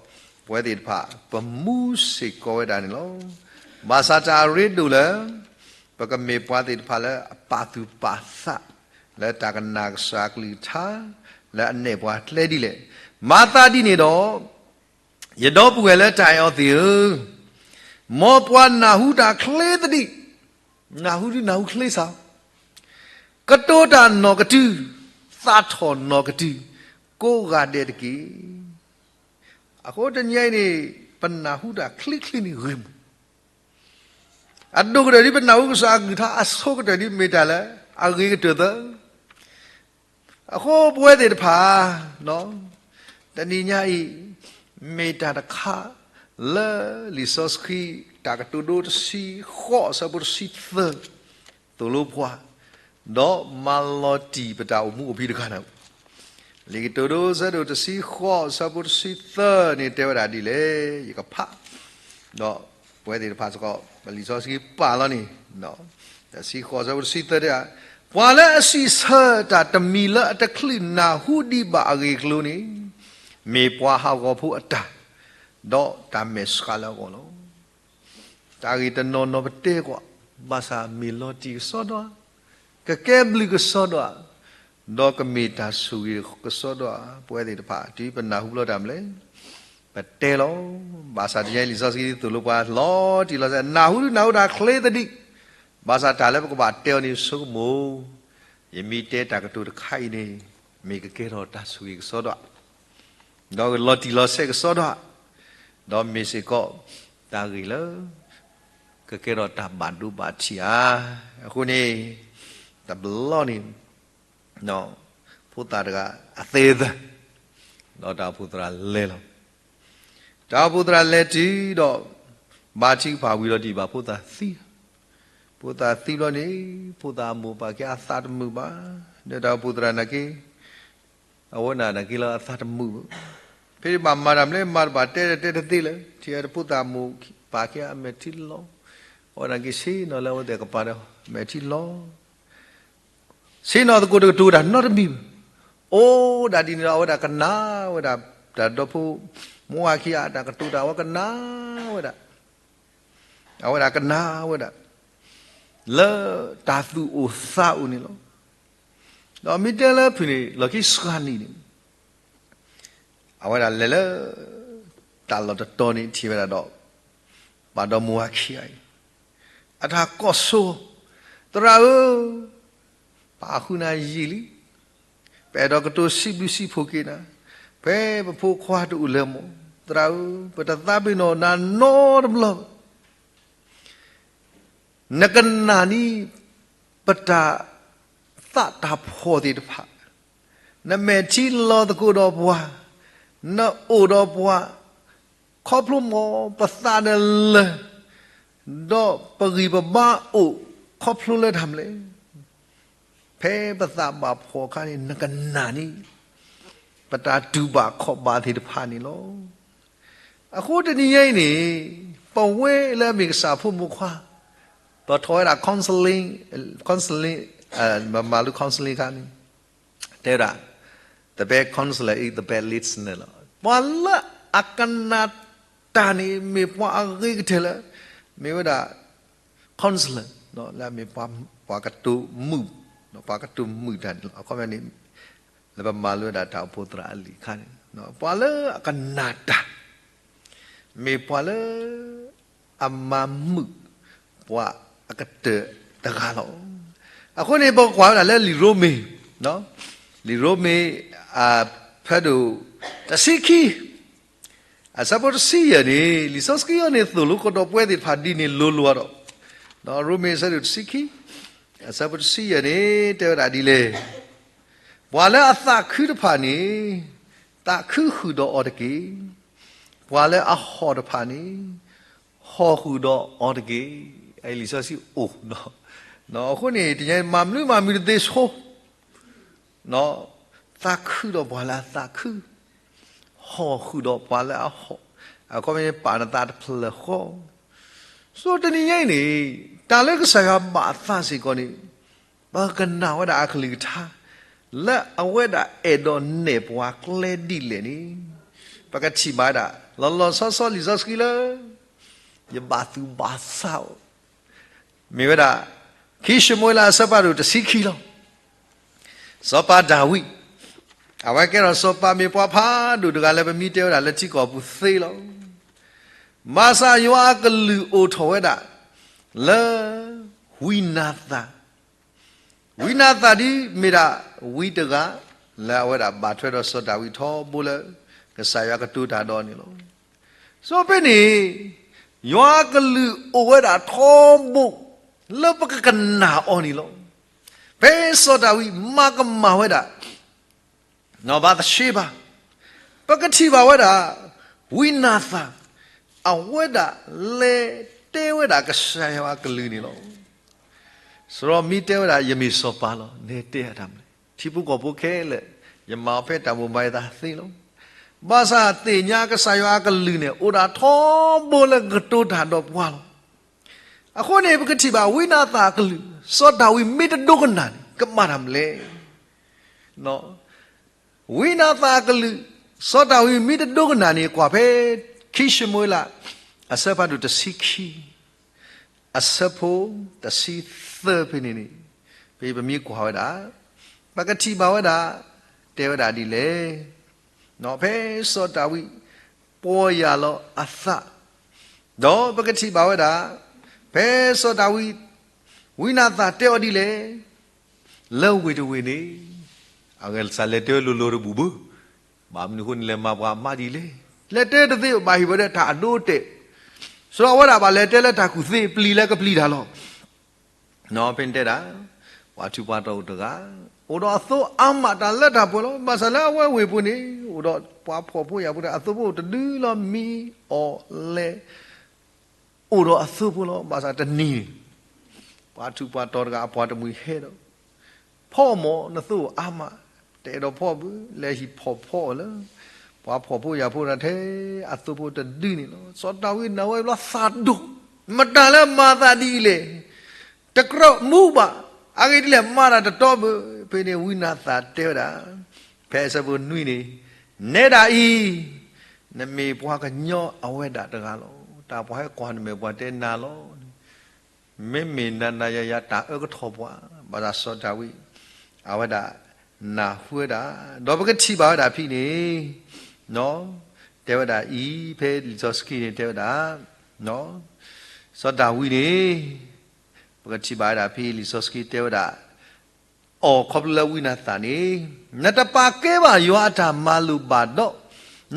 ပဝဲသ့ၣ်တဖၣ် ပမူစ့ၢ်ကီးဝဲဒၣ်န့ၣ်လီၤ. ဘၣ်ဆၣ်တၢ်အရ့ဒိၣ်လၢ ပကမ့ၢ်ပှၤသ့ၣ်တဖၣ်လၢအပာ်သူၣ်ပာ်သး လၢတၢ်ကနၣ်ကစၢ်အကလုၢ်ကထါ လၢအနဲၣ်ပှၤကျဲဒ်လဲၣ်. မၤသးဒ်န့ၣ်ဒီး, ယဒီပုၢ်ဝဲၢ်လၢတၢ်အဲၣ်အီၤသ့ၣ်ဧၢ, မ်ပှၤနၢ်ဟူတၢ်ချ့သဒံး, နၢ်ဟူဒုးနၢ်ဟူချ့စ့ၢ်, ကတိၤတၢ်နီၢ်ကတုၤ, သးထီၣ်နီၢ်ကတုၤ, ကိးဂၤဒဲးတက့ၢ်. အဃိတနံၤအံၤန့ၣ် ပနၢ်ဟူတၢ်ချ့ချ့န့ၣ်ဂ့ၤမး. အဒိၣ်ကတၢၢ်ဒ်ပနၢ်ဟူကစၢ်အကလုၢ်ကထါ, အဆိကတၢၢ်ဒ်မ့ၢ်တၢ်လၢအဂ့ၤကတၢၢ်သၢ. အဃိပဝဲသ့ၣ်တဖၣ် တနံၤညါအံၤ မ့ၢ်တၢ်တခါ လၢလံာ်စီဆှံတၢ်ကတိၤဒိတဆံဃိးအဆၢဖိတဆံသၢ သိၣ်လိပှၤ, ဒီးမၤလီၤတံၢ်ပတၢ်အိၣ်မူအိၣ်ဖှံတခါန့ၣ်, လံာ်ကတိၤဒိအဆၢဒိၣ်တဆံဃိးအဆၢဖိတဆံသၢန့ၣ် တဲဝဲဒၣ်ဒ်လဲၣ်, ယကဖး ဒီးပဝဲသ့ၣ်တဖၣ်စ့ၢ်ကီး ပလံာ်စီဆှံပာ်လီၤန့ၣ်, တဆံဃိးအဆၢဖိတဆံသၢတဲ, ပှၤလၢအစံးဆၢတၢ်တမံၤလၢအတချုးနၢ်ဟူဒံးဘၣ်အဂ့ၢ်အကျိၤန့ၣ်, မ့ၢ်ပှၤဟးဂီၤဖိအတၢ်, ဒီးတၢ်မဲာ်ဆှးလၢအဂီၢ်လီၤ. တၢ်ဂ့ၢ်တနီၤနီၤပတဲကွၢ်, ဘၣ်ဆၣ်မ့ၢ်လီၤတံၢ်ကစီဒီဧါ, ကကဲဘျုးကစီဒီဧါ, ဒီးကမ့ၢ်တၢ်ဆိၣ်ဂ့ၤကစီဒီဧါ, ပဝဲသ့ၣ်တဖၣ် တုၤပနၢ်ဟူဘျီတၢ်မနုၤလဲၣ်, ပတဲလီၤ. ဘၣ်ဆၣ်တနံၤအံၤလံာ်စီဆှံသိၣ်လိပှၤလီၤတံၢ်လီၤဆဲး, နၢ်ဟူဒုးနၢ်ဟူတၢ်ချ့သဒံး, ဘၣ်ဆၣ်တၢ်လၢပကဘၣ်တဲအီၤန့ၣ်ဆိကမိၣ်, ယမ့ၢ်တဲတၢ်ကတိၤတခါအံၤန့ၣ်, မ့ၢ်ကကဲထီၣ်တၢ်ဆိၣ်ဂ့ၤကစီဒီဧါ, ဒီးလီၤတံၢ်လီၤဆဲးကစီဒီဧါ, ဒီးမ့ၢ်စ့ၢ်ကီး တၢ်ဂ့ၢ်လၢ ကကဲထီၣ်တၢ်ဘၣ်ဒိဘၣ်ထံးဧါ. အဃိန့ၣ် တဘျီန့ၣ် ဖိသၣ်တဂၤအသဲသၢ, ဒီးတၢ်အိၣ်ဖှိၣ်သရၣ်လဲၤလီၤ. တၢ်အိၣ်ဖှိၣ်သရၣ်လဲၤတုၤဒီး ဘါထုကဖၣ်ဝံၤလီၤတံၢ်ဘၣ် ဖိသၣ်သံ, ဖိသၣ်သံဘျီန့ၣ် ဖိသၣ်အမိၢ်ပာ်ကဲအသးတမုာ်ဘၣ်, ဒီးတၢ်အိၣ်ဖှိၣ်သရၣ်နာ်က့ အဝဲဒၣ်နာ်က့လၢအသးတမုာ်ဘၣ်, ဖဲန့ၣ်ဘၣ်မၤတၢ်မနုၤလဲၣ် မၤတဘၣ်တဲတဲတသ့လၢၤ, ထံၣ်ဝဲဖိသၣ်အမိၢ်ပာ်ကဲအမဲာ်ထံလီၤ, အဝဲနာ်က့ဆ့ၣ်နီၤလၢအဝဲသ့ၣ်ကပၤဒီး မဲာ်ထံလီၤ ဆ့ၣ်နီၤသကိးတကတိၤတၢ်နီတမံၤဘၣ်. အိၣ်ဒၣ်ဒ်န့ၣ်ဒီး အဝဲဒၣ်ကနၣ်ဝဲဒၣ် တၢ်ဒီဖိ မိၢ်ဝၤခံဂၤ တၢ်ကတိၤတၢ် အဝဲကနၣ်ဝဲဒၣ်, အဝဲဒၣ်ကနၣ်ဝဲဒၣ် လၢတၢ်သူၣ်အိၣ်သးအိၣ်န့ၣ်လီၤ. ဒီးမ့ၢ်တဲလၢဖုၣ်န့ၣ် လီၢ်ခံစှၤနံၤန့ၣ် အဝဲဒၣ်လဲၤလၢ တၢ်လီၢ်တတီၤန့ၣ် ထံၣ်ဝဲဒၣ်ဒီး ပှၤဒီမိၢ်ဝၤခံဂၤအံၤ အတၢ်ကိးဆိ, သရၣ်ဧၢ, ပၢ်ဃုနၤယံာ်လံ, ပအဲၣ်ဒိးကတိၤစံးဘျုးစံးဖှိၣ်က့ၤနၤ, ဖဲပဖိခွါတအိၣ်လၢၤမး, သရၣ်ဧၢ, ပတသးပ့ၤနီၣ်နၤနီတဘျီဘၣ်. နကနၣ်န့ၣ် ပတၢ်သးတၢ်ဖှီၣ်သ့ၣ်တဖၣ်, နမဲာ်ထံလီၤသကိးဒီးပှၤ, နအိၣ်ဒီးပှၤ, ခီဖျိမ်ပသးဒီးလၢၢ်, ဒီးပဂံၢ်ပဘါအိၣ်ခီဖျိလၢတၢ်မနုၤလဲၣ်. ဖဲပသးဘၣ်ဖှီၣ်အခါန့ၣ် နကနၣ်န့ၣ် ပတၢ်တူၢ်ဘၣ်ခီၣ်ဘၣ်သ့ၣ်တဖၣ်န့ၣ်လီၤ. အဃိတနံၤညါအံၤန့ၣ် ပဝဲလၢအမ့ၢ်ကစၢ်ဖိမုၣ်ခွါ ပထီၣ်ဝဲဒၣ် counseling, counseling, ပမၤလိ counseling အခါန့ၣ် တဲဝဲဒၣ် the best counselor is the best listener လီၤ. ပှၤလၢအကနၣ်တၢ်န့ၣ် မ့ၢ်ပှၤအဂ့ၤကတၢၢ်လၢ မ့ၢ်ဝဲဒၣ် counselor လၢအမ့ၢ်ပှၤကတိၤမုာ်, ပှၤကတိၤမုာ်တၢ်န့ၣ်လီၤ. အခီပညီန့ၣ် လၢပမၤလိဝဲဒၣ်တၢ်အိၣ်ဖှိၣ်သရၣ်အလံာ်အခါန့ၣ် ပှၤလၢအကနၣ်တၢ် မ့ၢ်ပှၤလၢအမၤမုာ်ပှၤအကတၢၢ်တဂၤလီၤ. အဃိန့ၣ် ပကကွၢ်ဝဲဒၣ်လၢလံာ်ရိမ့ၤ, လံာ်ရိမ့ၤ အဖၢဒိၣ်တဆံခံ အဆၢဖိတဆံယဲၢ်န့ၣ် လံာ်စီဆှံအံၤန့ၣ် သိၣ်လိကဒီးပဝဲသ့ၣ်တဖၣ်ဒ်န့ၣ်လိၤလိၤဒီး, ရိမ့ၤအဆၢဒိၣ်တဆံခံ အဆၢဖိတဆံယဲၢ်န့ၣ် တဲဝဲဒၣ်ဒ်လဲၣ်, ပှၤလၢအသးခုတဖၣ်န့ၣ် သးခုဃုာ်ဒီးအီၤတက့ၢ်. ပှၤလၢအဟီၣ်တဖၣ်န့ၣ် ဟီၣ်ဃုာ်ဒီးအီၤတက့ၢ်. လံာ်စီဆှံအိၣ်, အဃိန့ၣ် တနံၤညါမၤမနုၤမၤမနုၤတသ့ဆိ သးခုဒီးပှၤလၢအသးခု, ဟီၣ်ဃုာ်ဒီးပှၤလၢအဟီၣ်, အခီပညီပာ်နသးတဖျၢၣ်ဃီ. ဆိတနံၤညါအံၤန့ၣ် တၢ်လၢကစၢ်ယွၤဘၣ်အသးစ့ၢ်ကီးန့ၣ် ပကနၣ်ဝဲဒၣ်အကလုၢ်ကထါ လၢအဝဲဒၣ်အဲၣ်ဒိးနဲၣ်ပှၤကျဲဒ်လဲၣ်န့ၣ် ပကထံၣ်ဘၣ်ဝဲဒၣ် လီၤလီၤဆီဆီလံာ်စီဆှံလၢ ယဘၣ်သူၣ်ဘၣ်သးအိၣ် မ့ၢ်ဝဲဒၣ် ခံၡမူၤအ့လးအဆၢဖးဒိၣ်တဆံခံလီၤ. စီၤပၤဒၤဝံး, အဝဲကဲထီၣ်စီၤပၤမ့ၢ်ပှၤဖးဒိၣ်တဂၤလၢပမ့ၢ်တဲဝဲဒၣ်လၢထံကီၢ်ပူၤသ့လီၤ. ဘၣ်ဆၣ်ယွၤအကလုၢ်အိၣ်ထီၣ်ဝဲဒၣ် လၢ ဝံနၤသၣ် ဝံနၤသၣ်ဒ်မ့ၢ်ဒၣ်ဝံတဂၤ လၢအဝဲဒၣ်ဘၣ်ထွဲဒီးစီၤဒၤဝံးထီဘိလၢ ကစၢ်ယွၤကတိၤတၢ်ဒီးန့ၣ်လီၤ. ဆိဖဲန့ၣ် ယွၤအကလုၢ်အိၣ်ဝဲဒၣ်ထီဘိ လၢပကကနၣ်အီၤန့ၣ်လီၤ. ဖဲစီၤဒၤဝံးမၤကမၣ်ဝဲဒၣ် ဘၤသရှ့ဘၤ, ပကထံၣ်ဘၣ်ဝဲဒၣ် ဝံနၤသၣ် အဝဲဒၣ်လဲၤတဲဝဲဒၣ်ကစၢ်ယွၤအကလုၢ်န့ၣ်လီၤ. စရီမ့ၢ်တဲဝဲဒၣ် ယမ့ၢ်စီၤပၤလီၤ, နတဲတၢ်မနုၤလဲၣ်, ထံဖိကီၢ်ဖိခဲလၢာ် ယမၤအီၤဖဲတၢ်မိၣ်မၤယသးသ့လီၤ. ဘၣ်ဆၣ်သ့ၣ်ညါကစၢ်ယွၤအကလုၢ်န့ၣ် အိၣ်ဒၣ်ထီဘိလၢကကတိၤတၢ်ဒီးပှၤလီၤ. အဃိန့ၣ် ပကထံၣ်ဘၣ်ဝံနၤသၣ်အကလုၢ်, စီၤဒၤဝံးမ့ၢ်တဒိကနၣ်န့ၣ် ကဘၣ်တၢ်မနုၤလဲၣ်. ဝံနၤသၣ်အကလုၢ်, စီၤဒၤဝံးမ့ၢ်တဒိကနၣ်န့ၣ် ကွၢ်ဖဲ ခံၡမူၤအ့လး အဆၢဖးဒိၣ်တဆံခံ အဆၢဖိတဆံသၢဖဲန့ၣ်န့ၣ်, ဖဲပမ့ၢ်ကွၢ်ဝဲဒၣ်, ပကထံၣ်ဘၣ်ဝဲဒၣ်, တဲဝဲဒၣ်ဒ်လဲၣ်. ဖဲစီၤဒၤဝံး ပီၢ်ယၢ်လီၤအသး, ဒီးပကထံၣ်ဘၣ်ဝဲဒၣ်, ဖဲစီၤဒၤဝံး ဝံနၤသၣ်တဲအီၤဒ်လဲၣ်, လၢဝ့ၢ်တဝ့ၢ်န့ၣ်, အဂဲၤစးလဲၤတဲဝဲလိၤလိၤတဘူၣ်ဘၣ်, ဘၣ်မနုၤအဃိန့ၣ် လဲၤမၤပှၤအမါဒ်လဲၣ်, လဲၤတဲတသ့ဘၣ် ဟ့ၣ်ဝဲဒၣ်တၢ်အဒိအတဲာ်, စရီအဝဲဒၣ်ဘၣ်လဲၤတဲလၢတၢ်ကူၣ်သ့ပျံၤလၢကပျံၤတၢ်လီၤ. ဖဲန့ၣ်တဲဒၣ်, ပှၤထူးပှၤတီၤအိၣ်တဂၤ, အိၣ်ဒီးအသိအါမးတၢ်လၢတၢ်ပှဲၤလီၤ. ဘၣ်ဆၣ်လၢအဝဲဝ့ၢ်ပူၤန့ၣ် အိၣ်ဒီးပှၤဖှီၣ်ဖိယာ်ဖိတဂၤ အသိဖိအိၣ်တဒုလီၤ မံအီၣ်လဲၤ အိၣ်ဒီးအသိဖိလီၤ. ဘၣ်ဆၣ်တနံၤန့ၣ် ပှၤထူးပှၤတီၤတဂၤအပှၤတမှံၤဟဲဒီး, ဖီမီၢ်နသိအါမး, တအဲၣ်ဒိးဖီဘၣ်, လဲၤဟံၣ်ဖီၣ်ဖီအီၤလၢ ပှၤဖှီၣ်ဖိယာ်ဖိတဂၤထဲအသိဖိတဒုန့ၣ်လီၤ. စီၤဒၤဝံးနာ်ဝဲဘျီသးဒိၣ်, မတၤလၢမၤသးဒ်အံၤလဲၣ်, တကြၢးမူဘၣ်, အဂ့ၢ်ဒ်လဲၣ်မၤတၢ်တတီဘၣ်. ဖဲန့ၣ်ဝံနၤသၣ်တဲဝဲဒၣ်, ဖဲအဆၢဖိနွံန့ၣ်, နဲဒၣ်အံၤ, နမ့ၢ်ပှၤကညီအဝဲဒၣ်တဂၤလီၤ. တၢ်ပှၤဟဲကွၢ်နမဲာ်ပှၤတဲနၤလီၤ. မ့မ့ၢ်နၤနၤယၤယၤတၢ်အၢကထီၣ်ပှၤ, ဘၣ်ဆၣ်စီၤဒၤဝံး အဝဲဒၣ်နၢ်ဟူဝဲဒၣ်, ဒီးပကထံၣ်ဘၣ်ဝဲဒၣ်ဖဲန့ၣ်, တဲဝဲဒၣ်အံၤ ဖဲလံာ်စီဆှံန့ၣ်တဲဝဲဒၣ်, စီၤဒၤဝံးန့ၣ်, ပကထံၣ်ဘၣ်ဝဲဒၣ်ဖဲလံာ်စီဆှံတဲဝဲဒၣ် အီၤခီဖျိလၢဝံနၤသၣ်န့ၣ်, နတပာ်ကဲဘၣ်ယွၤအတၢ်မၤလိာ်ဘၣ်ဒီး,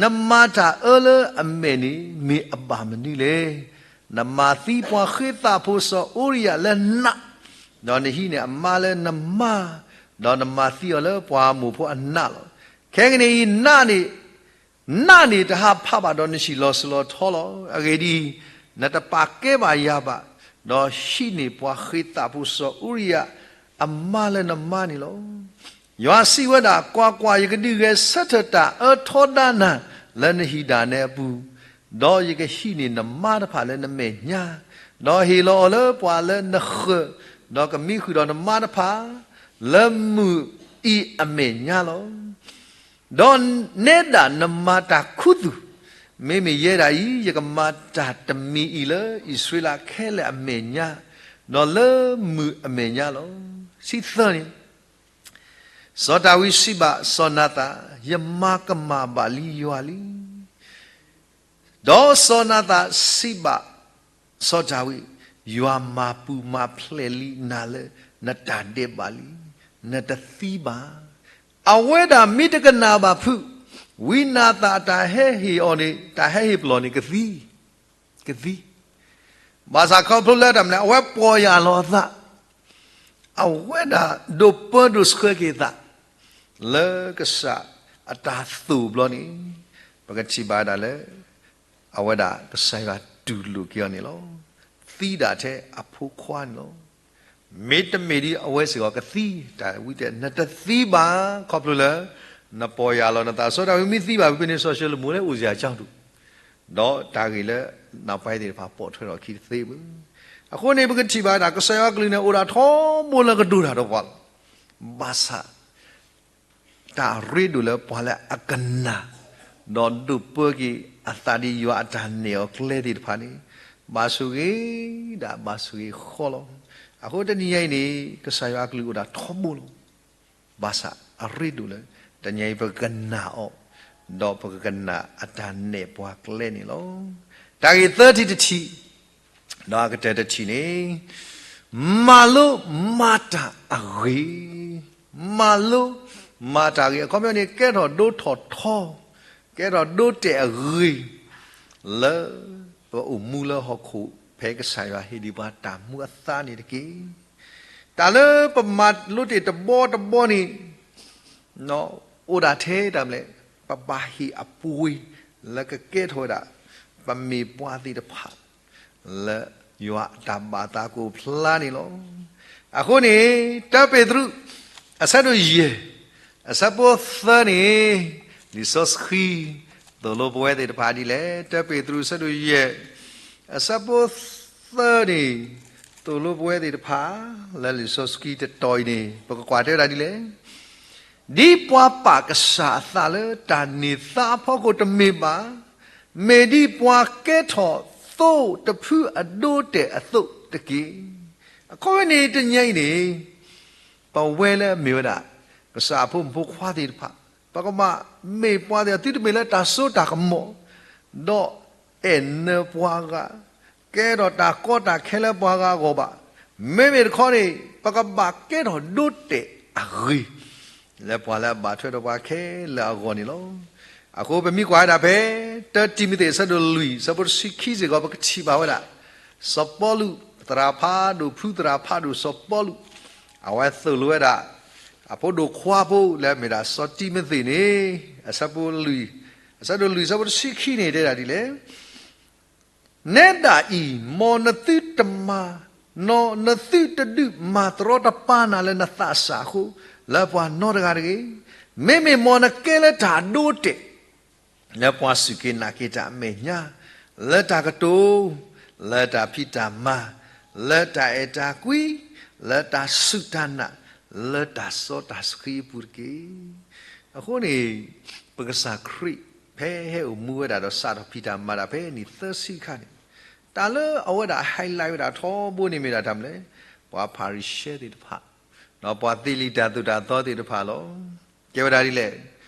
နမၤတၢ်အၢလၢအမဲာ်န့ၣ် မ့ၢ်အဘၣ်မနုၤလဲၣ်. နမၤသံပှၤဃ့သးဖိစီၤအူရံယၤလၢနး, ဒီးနဟံးန့ၢ်အမါလၢနမါ, ဒီးနမၤသံအီၤလၢပှၤအမိၢ်ဖိအနးလီၤ. ခဲကနံၣ်အံၤ နးန့ၣ် နးန့ၣ်တဟးဖးဘၣ်ဒီးနဟံၣ်လီၤစိၤလီၤထီလီၤ. အဂ့ၢ်ဒ်အံၤ, နတပာ်ကဲဘၣ်ယၤဘၣ်, ဒီးဟံးန့ၢ်ပှၤဃ့သးဖိစီၤအူရံယၤအမါလၢနမါန့ၣ်လီၤ. ယွၤစံးဝဲဒၣ်, ကွၢ်ကွၢ်, ယကဒုးဂဲၤဆၢထၢၣ်တၢ်အၢထီဒါနၤလၢနဟံၣ်ဒၣ်နဲအပူၤ, ဒီးယကဟံးန့ၢ်နမါတဖၣ်လၢနမဲာ်ညါ, ဒီးဟ့ၣ်လီၤအီၤလၢပှၤလၢနဃၢၤ, ဒီးကမံဃုာ်ဒီးနမါတဖၣ် လၢမုၢ်အံၤအမဲာ်ညါလီၤ. ဒီးနဲဒၣ်နမၤတၢ်ခူသူၣ်, မ့မ့ၢ်ယဲဒၣ်အံၤ ယကမၤတၢ်တမံၤအံၤလၢအံၣ်စရ့လးခဲလၢာ်အမဲာ်ညါ, ဒီးလၢမုၢ်အမဲာ်ညါလီၤ. ဆံသၢန့ၣ်, စီၤဒၤဝံးစံးဘၣ်စီၤနၤသၣ်, ယမၤကမၣ်ဘၣ်လံယွၤလံ. ဒီးစီၤနၤသၣ်စံးဘၣ်စီၤဒၤဝံး, ယွၤမၤပူၤမၤဖျဲးလံနၤလၢနတၢ်ဒဲးဘးလံ, နတသံဘၣ်. အဝဲဒၣ်မ့ၢ်တကနၣ်ဘၣ်ဖုး, ဝံနၤသၣ်အတၢ်ဟဲဟ့ၣ်အီၤန့ၣ်, တၢ်ဟဲဟ့ၣ်ပလီၢ်န့ၣ်ကသံ, ကသံ. ဘၣ်ဆၣ်ခီဖျိလၢတၢ်မနုၤလဲၣ်, အဝဲပီၢ်ယၢ်လီၤအသး, အဝဲဒၣ်ဒိးပၢဒိးဆှၢက့ၤအသး လၢကစၢ်အတၢ်သိၣ်ဘျီန့ၣ်, ပကထံၣ်ဘၣ်ဒၣ်လၢ အဝဲဒၣ်ကစၢ်ယွၤတူၢ်လိာ်က့ၤအီၤန့ၣ်လီၤ. သံဒၣ်ထဲအဖိခွါန့ၣ်လီၤ. မ့တမ့ၢ်ဒ်အဝဲစ့ၢ်ကီးကသံ, တၢ်ဝံတဲ နတသံဘၣ်, ခီဖျိလၢ နပီၢ်ယၢ်လီၤနသး. စီၤဒၤဝံးမ့ၢ်သံဘၣ်ဖဲန့ၣ် စီၤၡလိၤမိၤလၢအိၣ်စ့ၢ်ကီးတူၢ်, ဒီးတၢ်ဂ့ၢ်လၢ နောက်ပိုင်း သ့ၣ်တဖၣ်ပိာ်ထွဲထီၣ်အခံတသ့ဘၣ်. အဃိန့ၣ် ပကထံၣ်ဘၣ်ဒၣ် ကစၢ်ယွၤအကလုၢ်န့ၣ် အိၣ်ဒၣ်ထီဘိလၢကဒိၣ်တၢ်ဒီးပှၤလီၤ. ဘၣ်ဆၣ် တၢ်ရ့ဒိၣ်လၢပှၤလၢအကနၣ်, ဒီးဒိးပၢက့ၤအသးဒ်ယွၤအတၢ်နဲၣ်အီၤကျဲသ့ၣ်တဖၣ်န့ၣ်, ဘၣ်ဆိၣ်ဂ့ၤဒၣ်ဘၣ်ဆိၣ်ဂ့ၤဃီလီၤ. အဃိတနံၤညါအံၤန့ၣ် ကစၢ်ယွၤအကလုၢ်အိၣ်ဒၣ်ထီဘိလီၤ. ဘၣ်ဆၣ်အရ့ဒိၣ်လၢ တနံၤညါအံၤပကကနၣ်အီၤ, ဒီးပကကနၣ်အတၢ်နဲၣ်ပှၤကျဲန့ၣ်လီၤ. တၢ်ဂ့ၢ်သၢထံၣ်တထံၣ်, ဒီးအကတၢၢ်တထံၣ်န့ၣ်, မၤလိမၤတၢ်အဂ့ၢ်, မၤလိမၤတၢ်အဂ့ၢ်, အခီပညီန့ၣ် ကဲထီၣ်ဒိထီၣ်ထီ, ကဲထီၣ်ဒိတဲာ်အဂ့ၢ် လၢပအိၣ်မူလၢဟီၣ်ခိၣ် ဖဲကစၢ်ယွၤဟ့ၣ်ဒံးပှၤတၢ်မူအသါန့ၣ်တက့ၢ်. တၢ်လၢပမၤလိတ့ၢ်တဘီတဘီန့ၣ်, အိၣ်ဒၣ်ထဲတၢ်မနုၤလဲၣ်, ပဘၣ်ဟ့ၣ်အပှ့ၤ လၢကကဲထီၣ်ဝဲဒၣ် ပမ့ၢ်ပှၤသ့ၣ်တဖၣ် လၢယွၤအတၢ်ဘၣ်သးကအိၣ်ဖျါန့ၣ်လီၤ. အဃိန့ၣ် တၢပ့းတရူး အဆၢဒိၣ်ယဲၢ် အဆၢဖိသၢန့ၣ်, လံာ်စီဆှံ သိၣ်လိပဝဲသ့ၣ်တဖၣ်ဒ်လဲၣ်. တၢပ့းတရူး အဆၢဒိၣ်ယဲၢ် အဆၢဖိသၢန့ၣ်, သိၣ်လိပဝဲသ့ၣ်တဖၣ် လၢလံာ်စီဆှံတတီၤအံၤန့ၣ် ပကကွၢ်တဲဝဲဒၣ်ဒ်လဲၣ်. ဒ်ပှၤပာ်ကစၢ်အသးလၢတၢ်န့ၢ်သါအဖီခိၣ်တမ့ၢ်ဘၣ်, မ့ၢ်ဒ်ပှၤကဲထီၣ်သိတဖုအဒိတဲာ်အသိးတက့ၢ်. အခီပညီန့ၣ် တနံၤအံၤန့ၣ် ပဝဲလၢအမ့ၢ်ဝဲဒၣ် ကစၢ်အဖိမုၣ်ဖိခွါသ့ၣ်တဖၣ်, ပကဘၣ်မ့ၢ်ပှၤသ့ၣ်တဖၣ် သုတမ့ၢ်လၢတၢ်စိတၢ်ကမီၤ ဒီးအဲၣ်နၢပှၤဂၤ, ကဲထီၣ်တၢ်ကီတၢ်ခဲလၢပှၤဂၤအဂီၢ်ဘၣ်. မ့မ့ၢ်တခီန့ၣ် ပကဘၣ်ကဲထီၣ်ဒိတဲာ်အဂ့ၢ် လၢပှၤလၢအဘၣ်ထွဲဒီးပှၤခဲလၢာ်အဂီၢ်န့ၣ်လီၤ. အဃိပမ့ၢ်ကွၢ်ဝဲဒၣ်ဖဲ တၢတံၤမသ့း အဆၢဒိၣ်လွံၢ် အဆၢဖိတဆံခံစ့ၢ်ကီး ပကထံၣ်ဘၣ်ဝဲဒၣ် စီၤပီလူး သရၣ်ဖးဒိၣ်ဖုသရၣ်ဖးဒိၣ်စီၤပီလူး, အဝဲသိၣ်လိဝဲဒၣ် အဖိဒိၣ်ခွါဖိလၢအမ့ၢ်ဒၣ်စီၤတံၤမသ့းန့ၣ်, အဆၢဖိလွံၢ်, အဆၢဒိၣ်လွံၢ် အဆၢဖိတဆံခံန့ၣ် တဲဒၣ်ဒ်လဲၣ်. နဲဒၣ်အံၤ မ်နသုတမၤ, နသုတဒုးမၤတရီတပါနၤလၢနသးစၢ်အဃိ လၢပှၤနီတဂၤတဂ့ၤ. မ့မ့ၢ်မ်နကဲလၢတၢ်ဒိတဲာ် လၢပှၤစူၢ်က့ၤနာ်က့ၤတၢ်အမဲာ်ညါ, လၢတၢ်ကတိၤ, လၢတၢ်ဖံးတၢ်မၤ, လၢတၢ်အဲၣ်တၢ်ကွံ, လၢတၢ်စူၢ်တၢ်နာ်, လၢတၢ်စီတၢ်ဆှံအပူၤတက့ၢ်. အဃိန့ၣ် ပကစၢ်ခရံာ် ဖဲဟဲအိၣ်မူဝဲဒၣ်ဒီးစးထီၣ်ဖံးတၢ်မၤတၢ်ဖဲန့ၣ်သၢဆံခါန့ၣ်, တၢ်လၢအဝဲဒၣ် highlight ဝဲဒၣ်ထီဘိန့ၣ်မ့ၢ်ဒၣ်တၢ်မနုၤလဲၣ်, ပှၤဖၤရံၤၡဲသ့ၣ်တဖၣ်, ဒီးပှၤသ့လံာ်တၢ်သိၣ်တၢ်သီသ့ၣ်တဖၣ်လီၤ. ကဲဝဲဒၣ်ဒ်လဲၣ်,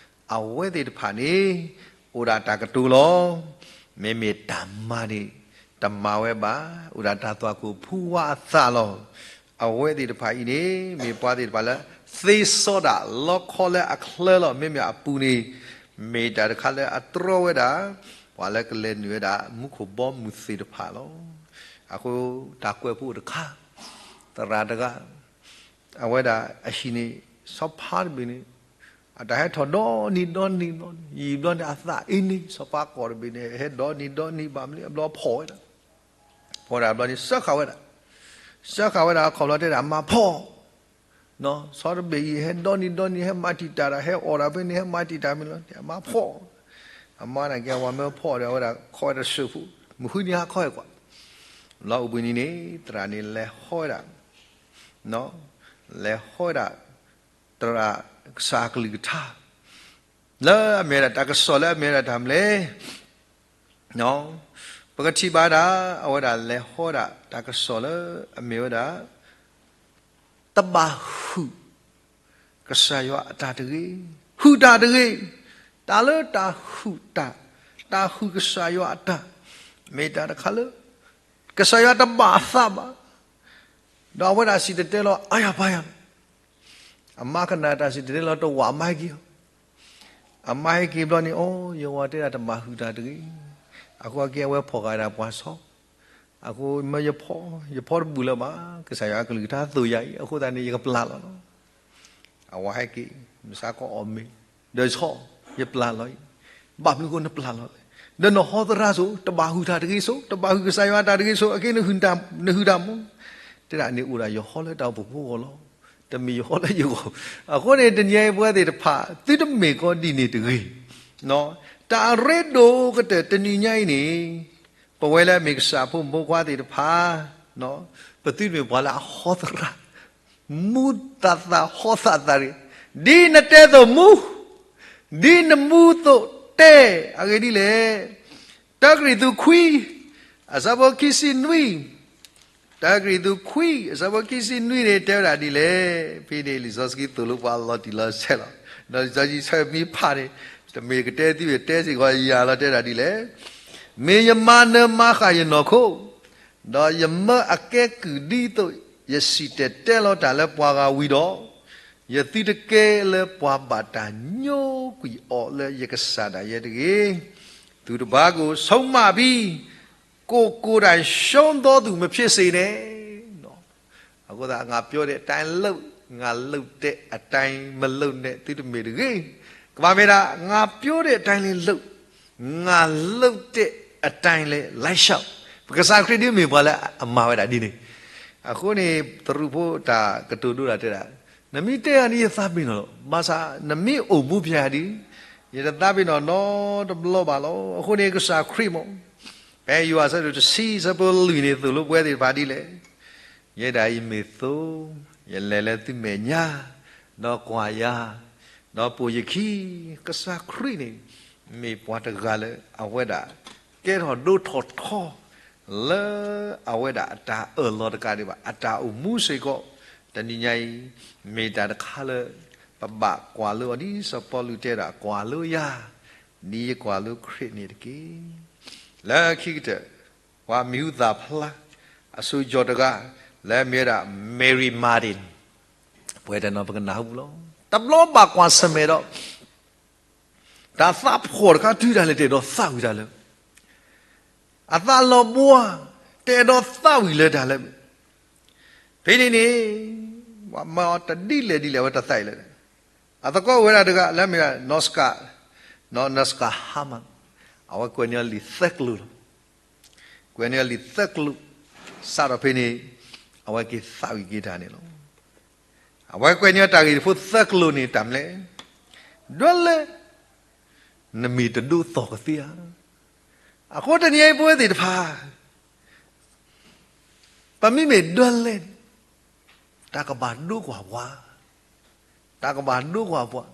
အဝဲသ့ၣ်တဖၣ်န့ၣ် အိၣ်ဒၣ်တၢ်ကတိၤလီၤ. မ့မ့ၢ်တၢ်မၤန့ၣ် တမၤဝဲဘၣ်, အိၣ်ဒၣ်တၢ်သွၣ်ခိၣ်ဖူဝါအသးလီၤ. အဝဲသ့ၣ်တဖၣ်အံၤန့ၣ် မ့ၢ်ပှၤသ့ၣ်တဖၣ်လၢ သ့စီဒၣ်လီခီလၢအချၢလီၤ. မ့မ့ၢ်အပူၤန့ၣ် မ့ၢ်တၢ်တခါလၢအတြီဝဲဒၣ် ပှၤလၢကလဲၤနုာ်ဝဲဒၣ် မူခိၣ်ဘီမုၢ်သ့ၣ်တဖၣ်လီၤ. အဃိတၢ်ကွဲးဖိအိၣ်တခါ, သရၣ်တဂၤ အဝဲဒၣ်အဟံၣ်န့ၣ် ဆီဖါတဘ့ၣ်န့ၣ် အတၢ်ဟဲထီၣ်ဒီနံၤဒီနံၤဘျီန့ၣ် ယံာ်ဘျီန့ၣ် အသးအ့န့ၣ် ဆီဖါကိးတဘ့ၣ်န့ၣ် ဟဲဒီနံၤဒီနံၤဘၣ်မနုၤ အဘျီဖီၣ်ဝဲဒၣ်, ဖီၣ်ဒၣ်ဘျီန့ၣ် စၢဃာ်ဝဲဒၣ်, စၢဃာ်ဝဲဒၣ် ခီၣ်ဘျီတဲဒၣ် အမါဖီၣ်, ဆီတဘ့ၣ်အံၤ ဟဲဒီနံၤဒီနံၤ ဟဲမၤတံာ်တာ်တၢ် ဟဲအီၣ်တၢ်ဖဲန့ၣ် ဟဲမၤတံာ်တာ်မ့ၢ်လီၤ အမါဖီၣ် အမါန့ၣ်က့ အဝၤမၢဖီၣ်ဒီး အဝဲဒၣ်ခီဝဲတၢ်စၢဖှိၣ်, မုၢ်ဃုနံၤဟါခီဟဲကွၢ်, လီၤအိၣ်ဘှံးနံၤန့ၣ် သရၣ်န့ၣ်လဲၤဟီဝဲဒၣ်, လဲၤဟီဝဲဒၣ် သရၣ်ကစၢ်အကလုၢ်ကထါ လၢအမ့ၢ်ဝဲဒၣ်တၢ်ကစီၣ်လၢအမ့ၢ်ဝဲဒၣ်တၢ်မနုၤလဲၣ်. ပကထံၣ်ဘၣ်ဒၣ် အဝဲဒၣ်လဲၤဟီဒၣ်တၢ်ကစီၣ်လၢအမ့ၢ်ဝဲဒၣ် တဘၣ်ဟုၣ်ကစၢ်ယွၤအတၢ်တဂ့ၤ, ဟုၣ်တၢ်တဂ့ၤ, တၢ်လၢတၢ်ဟုၣ်တၢ်, တၢ်ဟုၣ်ကစၢ်ယွၤအတၢ်, မ့ၢ်တၢ်တခါလၢ ကစၢ်ယွၤတဘၣ်အသးဘၣ်, ဒီးအဝဲဒၣ်စံၣ်တဲၤတဲလီၤအါယၤပါယၤလီၤ. အမါကနၣ်တၢ်စံၣ်တဲၤတဲလီၤတဝာ်အမါဟဲက့ၤလီၤ. အမါဟဲက့ၤဘျီန့ၣ် အိ ယဝၤတဲဒၣ်တဘၣ်ဟုၣ်တၢ်တဂ့ၤ, အဃိက့အဝဲဖီၣ်ဃာ်ဒၣ်ပှၤဆီ, အဃိမၢယဖီ, ယဖီတဘူၣ်လၢၤဘၣ်, ကစၢ်ယွၤအကလုၢ်ကထါသိၣ်ယၤအံၤ အဃိသတးန့ၣ် ယကပျၢ်လီၤလီၤ. အဝၤဟဲက့ၤ မုၢ်ဆါခီအီၣ်မ့ၤ, ဒီးဆီ, ယပျၢ်လီၤအံၤ, ဘၣ်မနုၤဃိနပျၢ်လီၤလဲၣ်, ဒီးနဟီသရၣ်စိၤ တဘၣ်ဟုၣ်တၢ်တဂ့ၤစိၤ, တဘၣ်ဟုၣ်ကစၢ်ယွၤအတၢ်တဂ့ၤစိၤ, အက့ နဟုၣ်တၢ်မူ, တဲဒၣ်န့ၣ်အိၣ်ဒၣ်ယဟီလၢတၢ်အိၣ်ဖှိၣ်ဖိအဂီၢ်လီၤ, တမ့ၢ်ယဟီလၢယဂီၢ်. အဃိန့ၣ် တနံၤအံၤပဝဲသ့ၣ်တဖၣ် သုတမ့ၢ်ကီဒ်န့ၣ်တဂ့ၤ, တၢ်အရ့ဒိၣ်ကတၢၢ်တနံၤညါအံၤန့ၣ် ပဝဲလၢအမ့ၢ်ကစၢ်ဖိမုၣ်ဖိခွါသ့ၣ်တဖၣ်, ပသုတမ့ၢ်ပှၤလၢအဟီသရၣ်, မူသးသးဟီသးသးတဂ့ၤ, ဒ်နတဲသိးမူ, ဒ်နမူသိးတဲ, အဂ့ၢ်ဒ်လဲၣ်. တၢကရံၣ်သူးခွံ, အဆၢဖိခံဆံနွံ, တၢကရံၣ်သူးခွံ အဆၢဖိခံဆံနွံန့ၣ် တဲဝဲဒၣ်ဒ်လဲၣ်. ဖဲန့ၣ်လံာ်စီဆှံသိၣ်လိပှၤလီၤတံၢ်လီၤဆဲးလီၤ. ဒီးလံာ်စီဆှံဆၢမ့ၢ်ဖးန့ၣ် တမ့ၢ်ကတဲသု တဲစ့ၢ်ကီးယၤလီၤ တဲဒၣ်ဒ်လဲၣ်. မ့ၢ်ယမၤနၢၤမၤဃာ်ယနီၢ်ခိ, ဒီးယမၢအကဲကုၢ်ဒ်သိး ယစံၣ်တဲၤတဲလီၤတၢ်လၢပှၤဂၤဝံၤဒီး, ယသုတကဲလၢပှၤဘၣ်တၢ်ညိကွံာ်အီၤလၢယကစၢ်ဒၣ်ယဲတဂ့ၤ. သူတပါးကို ဆုံးမပြီ, ကိုယ်ကိုယ်တိုင် ရှုံးသောသူ မဖြစ်စေနဲ့. အဃိသတး ငါပြောတဲ့အတိုင်းလုပ်, ငါလုပ်တဲ့အတိုင်းမလုပ်နဲ့ သုတမ့ၢ်တဂ့ၤ. ကဘၣ်မ့ၢ်ဒၣ် ငါပြောတဲ့အတိုင်းလည်းလုပ်, ငါလုပ်တဲ့အတိုင်းလည်းလိုက်လျှောက်. ပကစၢ်ခရံာ်ဒ်မ့ၢ်ပှၤလၢအမၤဝဲဒၣ်ဒ်န့ၣ်. အဃိန့ၣ် သရူးဖိတၢ်ကတိၤဒိဒၣ်တဲဒၣ်, နမ့ၢ်တဲယၤန့ၣ် ယသးပ့ၤနီၣ်လီၤ. ဘၣ်ဆၣ်နမ့ၢ်အိၣ်မူဖျဲးယၤဒ်, ယတသးပ့ၤနီၣ်နီတဘျီဘၣ်လီၤ. အဃိန့ၣ် ကစၢ်ခရံာ်မ့ၢ်, ဖဲယိၤဟၣ်အဆၢဒိၣ်တဆံ အဆၢဖိလွံၢ်န့ၣ် သိၣ်လိပဝဲသ့ၣ်တဖၣ်ဒ်လဲၣ်. ယဲဒၣ်အံၤမ့ၢ်သိ, ယလဲၤလၢသုမဲာ်ညါ, ဒီးကွၢ်ယၤ, ဒီးပိာ်ယခံ. ကစၢ်ခရံာ်န့ၣ် မ့ၢ်ပှၤတဂၤလၢအဝဲဒၣ် ကဲထီၣ်ဒိထီၣ်ထီ လၢအဝဲဒၣ်အတၢ်အၢၣ်လီၤတကးဒံးဘၣ် အတၢ်အိၣ်မူစ့ၢ်ကီး, တနံၤညါအံၤ မ့ၢ်တၢ်တခါလၢ ပဘၣ်ကွၢ်လိအီၤ ဒ်စီၤပီလူးတဲဒၣ် ကွၢ်လိယၤ, ဒ်ယကွၢ်လိခရံာ်န့ၣ်တက့ၢ်. လၢခံကတၢၢ် ပှၤမံၤဟူသၣ်ဖျါ အစိၤကၠီၤတဂၤ လၢအမ့ၢ်ဝဲဒၣ် Mary Martin ပဝဲတနီၤပကနၢ်ဟူလီၤ. တဘျီဘၣ်ကွၢ်ဆၢၣ်မဲာ်ဒီး တၢ်သးဖှီၣ်တခါတုၤဒၣ်လဲာ်တအဲၣ်ဒိးသးဝံၣ်တၢ်လၢ အသးလီၤဘှါ, တအဲၣ်ဒိးသးဝံၣ်လၢတၢ်လၢ ဖဲန့ၣ်န့ၣ် ပှၤမၤအီၤတဒ်လဲၣ်ဒ်လဲၣ် အဝဲတသးအံၤလၢ အသကိးအိၣ်ဝဲဒၣ်တဂၤ လၢအမ့ၢ် Norska, Norska Hamman, အဝဲကွဲးန့ၢ်အီၤလံာ်သၢကလုာ်လီၤ. ကွဲးန့ၢ်အီၤလံာ်သၢကလုာ်, စးထီၣ်ဖဲန့ၣ် အဝဲက့ၤသးဝံၣ်က့ၤတၢ်န့ၣ်လီၤ. အဝဲကွဲးန့ၢ်အီၤတၢ်ဂ့ၢ်တဖုသၢကလုာ်န့ၣ် တၢ်မနုၤလဲၣ်, ဒွဲလဲၣ် နမ့ၢ်တဒိးသီၣ်ကသ့ဧါ. အဃိတနံၤအံၤပဝဲသ့ၣ်တဖၣ် ပမ့မ့ၢ်ဒွဲလဲၣ်န့ၣ် တၢ်ကဘၣ်ဒိကွၢ်ပှၤ, တၢ်ကဘၣ်ဒိကွၢ်ပှၤ,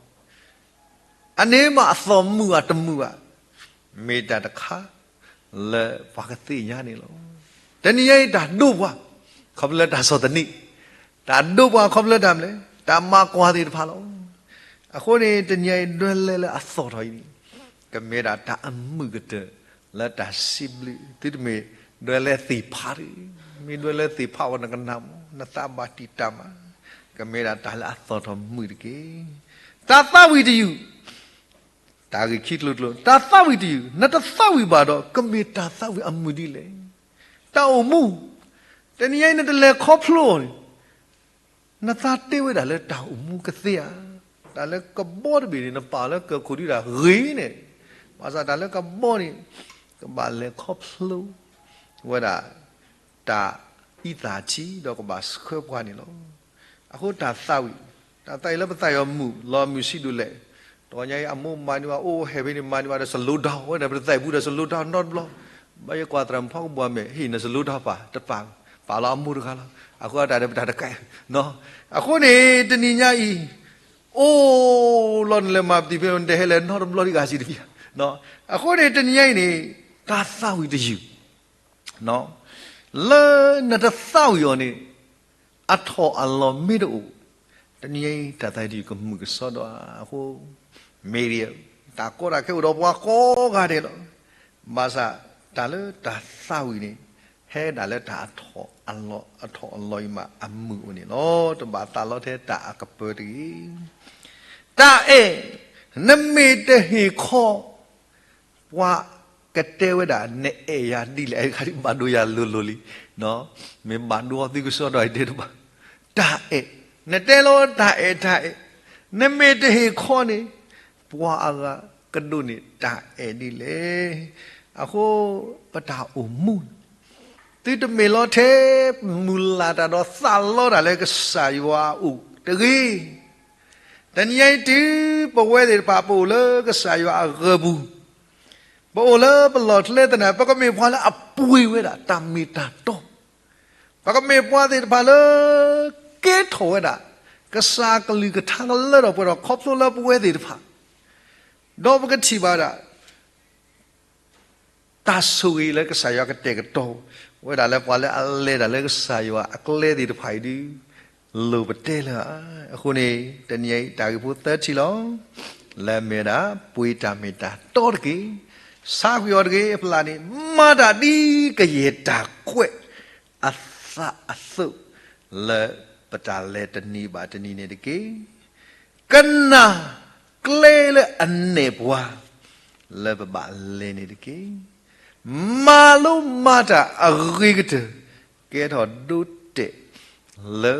အန့ၣ်မ့ၢ်အသီၣ်မုာ်အတမုာ်ဘၣ်, မ့ၢ်တၢ်တခါလၢပှၤကသ့ၣ်ညါန့ၣ်လီၤ. တနံၤညါအံၤတၢ်ဒိပှၤ ခီဖျိလၢတၢ်ဆီၣ်သနံး, တၢ်ဒိပှၤခီဖျိလၢတၢ်မနုၤလဲၣ်, တၢ်မၤကွၢ်သ့ၣ်တဖၣ်လီၤ. အဃိန့ၣ် တနံၤညါအံၤဒွဲလဲၣ်လၢအသီၣ်ထီၣ်အံၤန့ၣ် ကမ့ၢ်ဒၣ်တၢ်အမုာ်ကတၢၢ် လၢတၢ်စံးဘျုး, သုတမ့ၢ်ဒွဲလဲၣ်သ့ၣ်ဖးတဂ့ၤ, မ့ၢ်ဒွဲလဲၣ်သ့ၣ်ဖးဝဲနကနၣ်မး, နသးဘၣ်တံာ်တာ်မး, ကမ့ၢ်ဒၣ်တၢ်လၢအသီၣ်ထီၣ်မုာ်တက့ၢ်. တၢ်သးဝံၣ်တယုၢ်, တၢ်ဂ့ၢ်ခံကျိၤကျိၤ, တၢ်သးဝံၣ်တယုၢ်, နတသးဝံၣ်ဘၣ်ဒီး ကမ့ၢ်တၢ်သးဝံၣ်အမုာ်ဒ်လဲၣ်. တၢ်အိၣ်မူ, တနံၤညါအံၤနတလဲၤခီဖျိအီၤန့ၣ် နသးတ့ဝဲဒၣ်လၢတၢ်အိၣ်မူကသ့ဧါ. တၢ်လၢကဘီတဘ့ၣ်န့ၣ် နပာ်လၢကီၢ်ခိၣ်ဒုဒၣ်ဂ့ၤန့ၣ်, ဘၣ်ဆၣ်တၢ်လၢကဘီန့ၣ် ကဘၣ်လဲၤခီဖျိဝဲဒၣ် တၢ်အံသၣ်ထံ ဒီးကဘၣ်ဆှၢပှၤန့ၣ်လီၤ. အဃိတၢ်သးဝံၣ်, တၢ်သးဝံၣ်လၢပသးဝံၣ်အီၤမုာ် လီၤမုာ်ဆံးဒိၣ်လဲၣ်, တဂီၤညါအံၤ အမိၢ်မၤန့ၢ်ဘၣ် အိၣ်ဟဲဖဲန့ၣ် မၤန့ၢ်ဘၣ်ဒီး စလိဒၢဝဲဒၣ် ပတသးပူၤဒီး စလိဒၢနီတဘျီ, ဘၣ်ယကွၢ်သရၣ်မုၣ်ဖီကဘီမဲာ် ဟ့ၣ်နစလိဒၢပာ်တပာ်, ပာ်လီၤအမိၢ်တဂၤလီၤ. အဃိတၢ်ဒီးပတၢ်တကဲ, အဃိန့ၣ် တနံၤညါအံၤ အိၣ်လီၤနလဲၤမၤပတံၤဖဲ နတဟဲလဲၤနီတဘျီဒံးဂၤစံးတဖံး. အဃိန့ၣ် တနံၤညါအံၤန့ၣ် တၢ်သးဝံၣ်တယုၢ် လၢနတသးဝံၣ်အီၤန့ၣ် အထီၣ်အလီၤမ့ၢ်တအိၣ်, တနံၤညါအံၤ တၢ်သးဝံၣ်တယုၢ်ကမုာ်ကစီဒီဧါ. အဃိ မ့ၢ်ဒ် တၢ်ကီတၢ်ခဲအိၣ်ဒီးပှၤကိးဂၤဒဲးလီၤ. ဘၣ်ဆၣ် တၢ်လၢတၢ်သးဝံၣ်န့ၣ် ဟဲဒၣ်လၢတၢ်အထီၣ်အလီၤ, အထီၣ်အလီၤအံၤမး အမုာ်အိၣ်န့ၣ်လီၤ. တဘၣ်သးလီထဲတၢ်အကပၢၤတဂ့ၤ. တၢ်အဲၣ်, နမ့ၢ်တဟ့ၣ်ခီ ပှၤကတဲဝဲဒၣ် နအဲၣ်ယၤဒ်လဲၣ်, အခါဒ်ဘၣ်ဒိယၤလိၤလိၤလံ, မ့ၢ်ဘၣ်ဒိအီၤသုကစီဒီအံၤတဲတဘၣ်. တၢ်အဲၣ်, နတဲလီၤတၢ်အဲၣ်တၢ်အဲၣ်, နမ့ၢ်တဟ့ၣ်ခီန့ၣ် ပှၤအဂၤကဒိးန့ၢ်တၢ်အဲၣ်ဒ်လဲၣ်. အဃိ ပတၢ်အိၣ်မူ သုတမ့ၢ်လီၤထဲ မုၢ်လၢ်တၢ်ဒီးသးလီတၢ်လၢကစၢ်ယွၤအအိၣ်တဂ့ၤ. တနံၤညါအံၤတုၤ ပဝဲသ့ၣ်တဖၣ်ပအိၣ်လၢကစၢ်ယွၤအဂၢၤပူၤ, ပအိၣ်လၢပလီၢ်ကျဲသနာ် ပကမ့ၢ်ပှၤလၢအပှ့ၤဝဲဒၣ်တၢ်မ့ၢ်တၢ်တီ, ပကမ့ၢ်ပှၤသ့ၣ်တဖၣ်လၢ ကဲထီၣ်ဝဲဒၣ် ကစၢ်အကလုၢ်ကထါကလၢထီၣ်ပှဲၤထီၣ်ခီဖျိလၢပဝဲသ့ၣ်တဖၣ်, ဒီးပကထံၣ်ဘၣ်ဒၣ် တၢ်ဆိၣ်ဂ့ၤလၢကစၢ်ယွၤကတဲာ်ကတီၤဝဲဒၣ်လၢကစၢ်ယွၤအကျဲသ့ၣ်တဖၣ်အံၤဒုး လိၣ်ပတဲလၢၤဧါ. အဃိန့ၣ် တနံၤအံၤတၢ်ဂ့ၢ်ဖိသၢထံၣ်လီၤ. လၢအမ့ၢ်ဝဲဒၣ် ပှ့ၤတၢ်မ့ၢ်တၢ်တီတက့ၢ်. ဆါကွံာ်အီၤတဂ့ၤ. အဖျါန့ၣ် မၤတၢ်ဒ်ကယဲၢ်တၢ်ကွဲးအသးအသိး လၢပတၢ်လဲၤတနံၤဘၣ်တနံၤန့ၣ်တက့ၢ်. ကနၣ်ကျဲလၢအနဲၣ်ပှၤ လၢပဘၣ်လဲၤန့ၣ်တက့ၢ်. မၤလိမၤတၢ်အဂ့ၤကတၢၢ် ကဲထီၣ်ဒိတဲာ် လၢ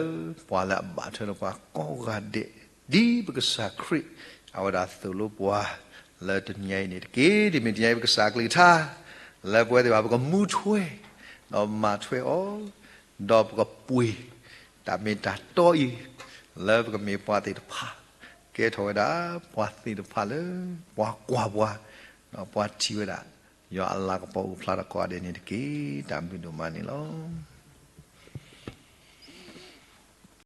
ပှၤလၢအဘၣ်ထွဲဒီးပှၤကိးဂၤဒဲး ဒ်ပကစၢ်ခရံာ် အဝဲဒၣ်သိၣ်လိပှၤ လၢတနံၤအံၤန့ၣ်တက့ၢ်. ဒ်မ့ၢ်တနံၤအံၤပကစၢ်အကလုၢ်ကထါ လၢပဝဲသ့ၣ်တဖၣ် ပကမူထွဲ ဒီးမၤထွဲအီၤ ဒီးပကပှ့ၤ တၢ်မ့ၢ်တၢ်တီအံၤ လၢပကမ့ၢ်ပှၤသ့ၣ်တဖၣ် ကဲထီၣ်ဝဲဒၣ် ပှၤသ့ၣ်တဖၣ်လၢ ပှၤကွၢ်ပှၤ ဒီးပှၤထံၣ်ဝဲဒၣ် ယွၤအလၤကပီၤအိၣ်ဖျါထီၣ်ကိးဂၤဒဲးန့ၣ်တက့ၢ်. တၢ်ဘျုးဒိၣ်မးန့ၣ်လီၤ.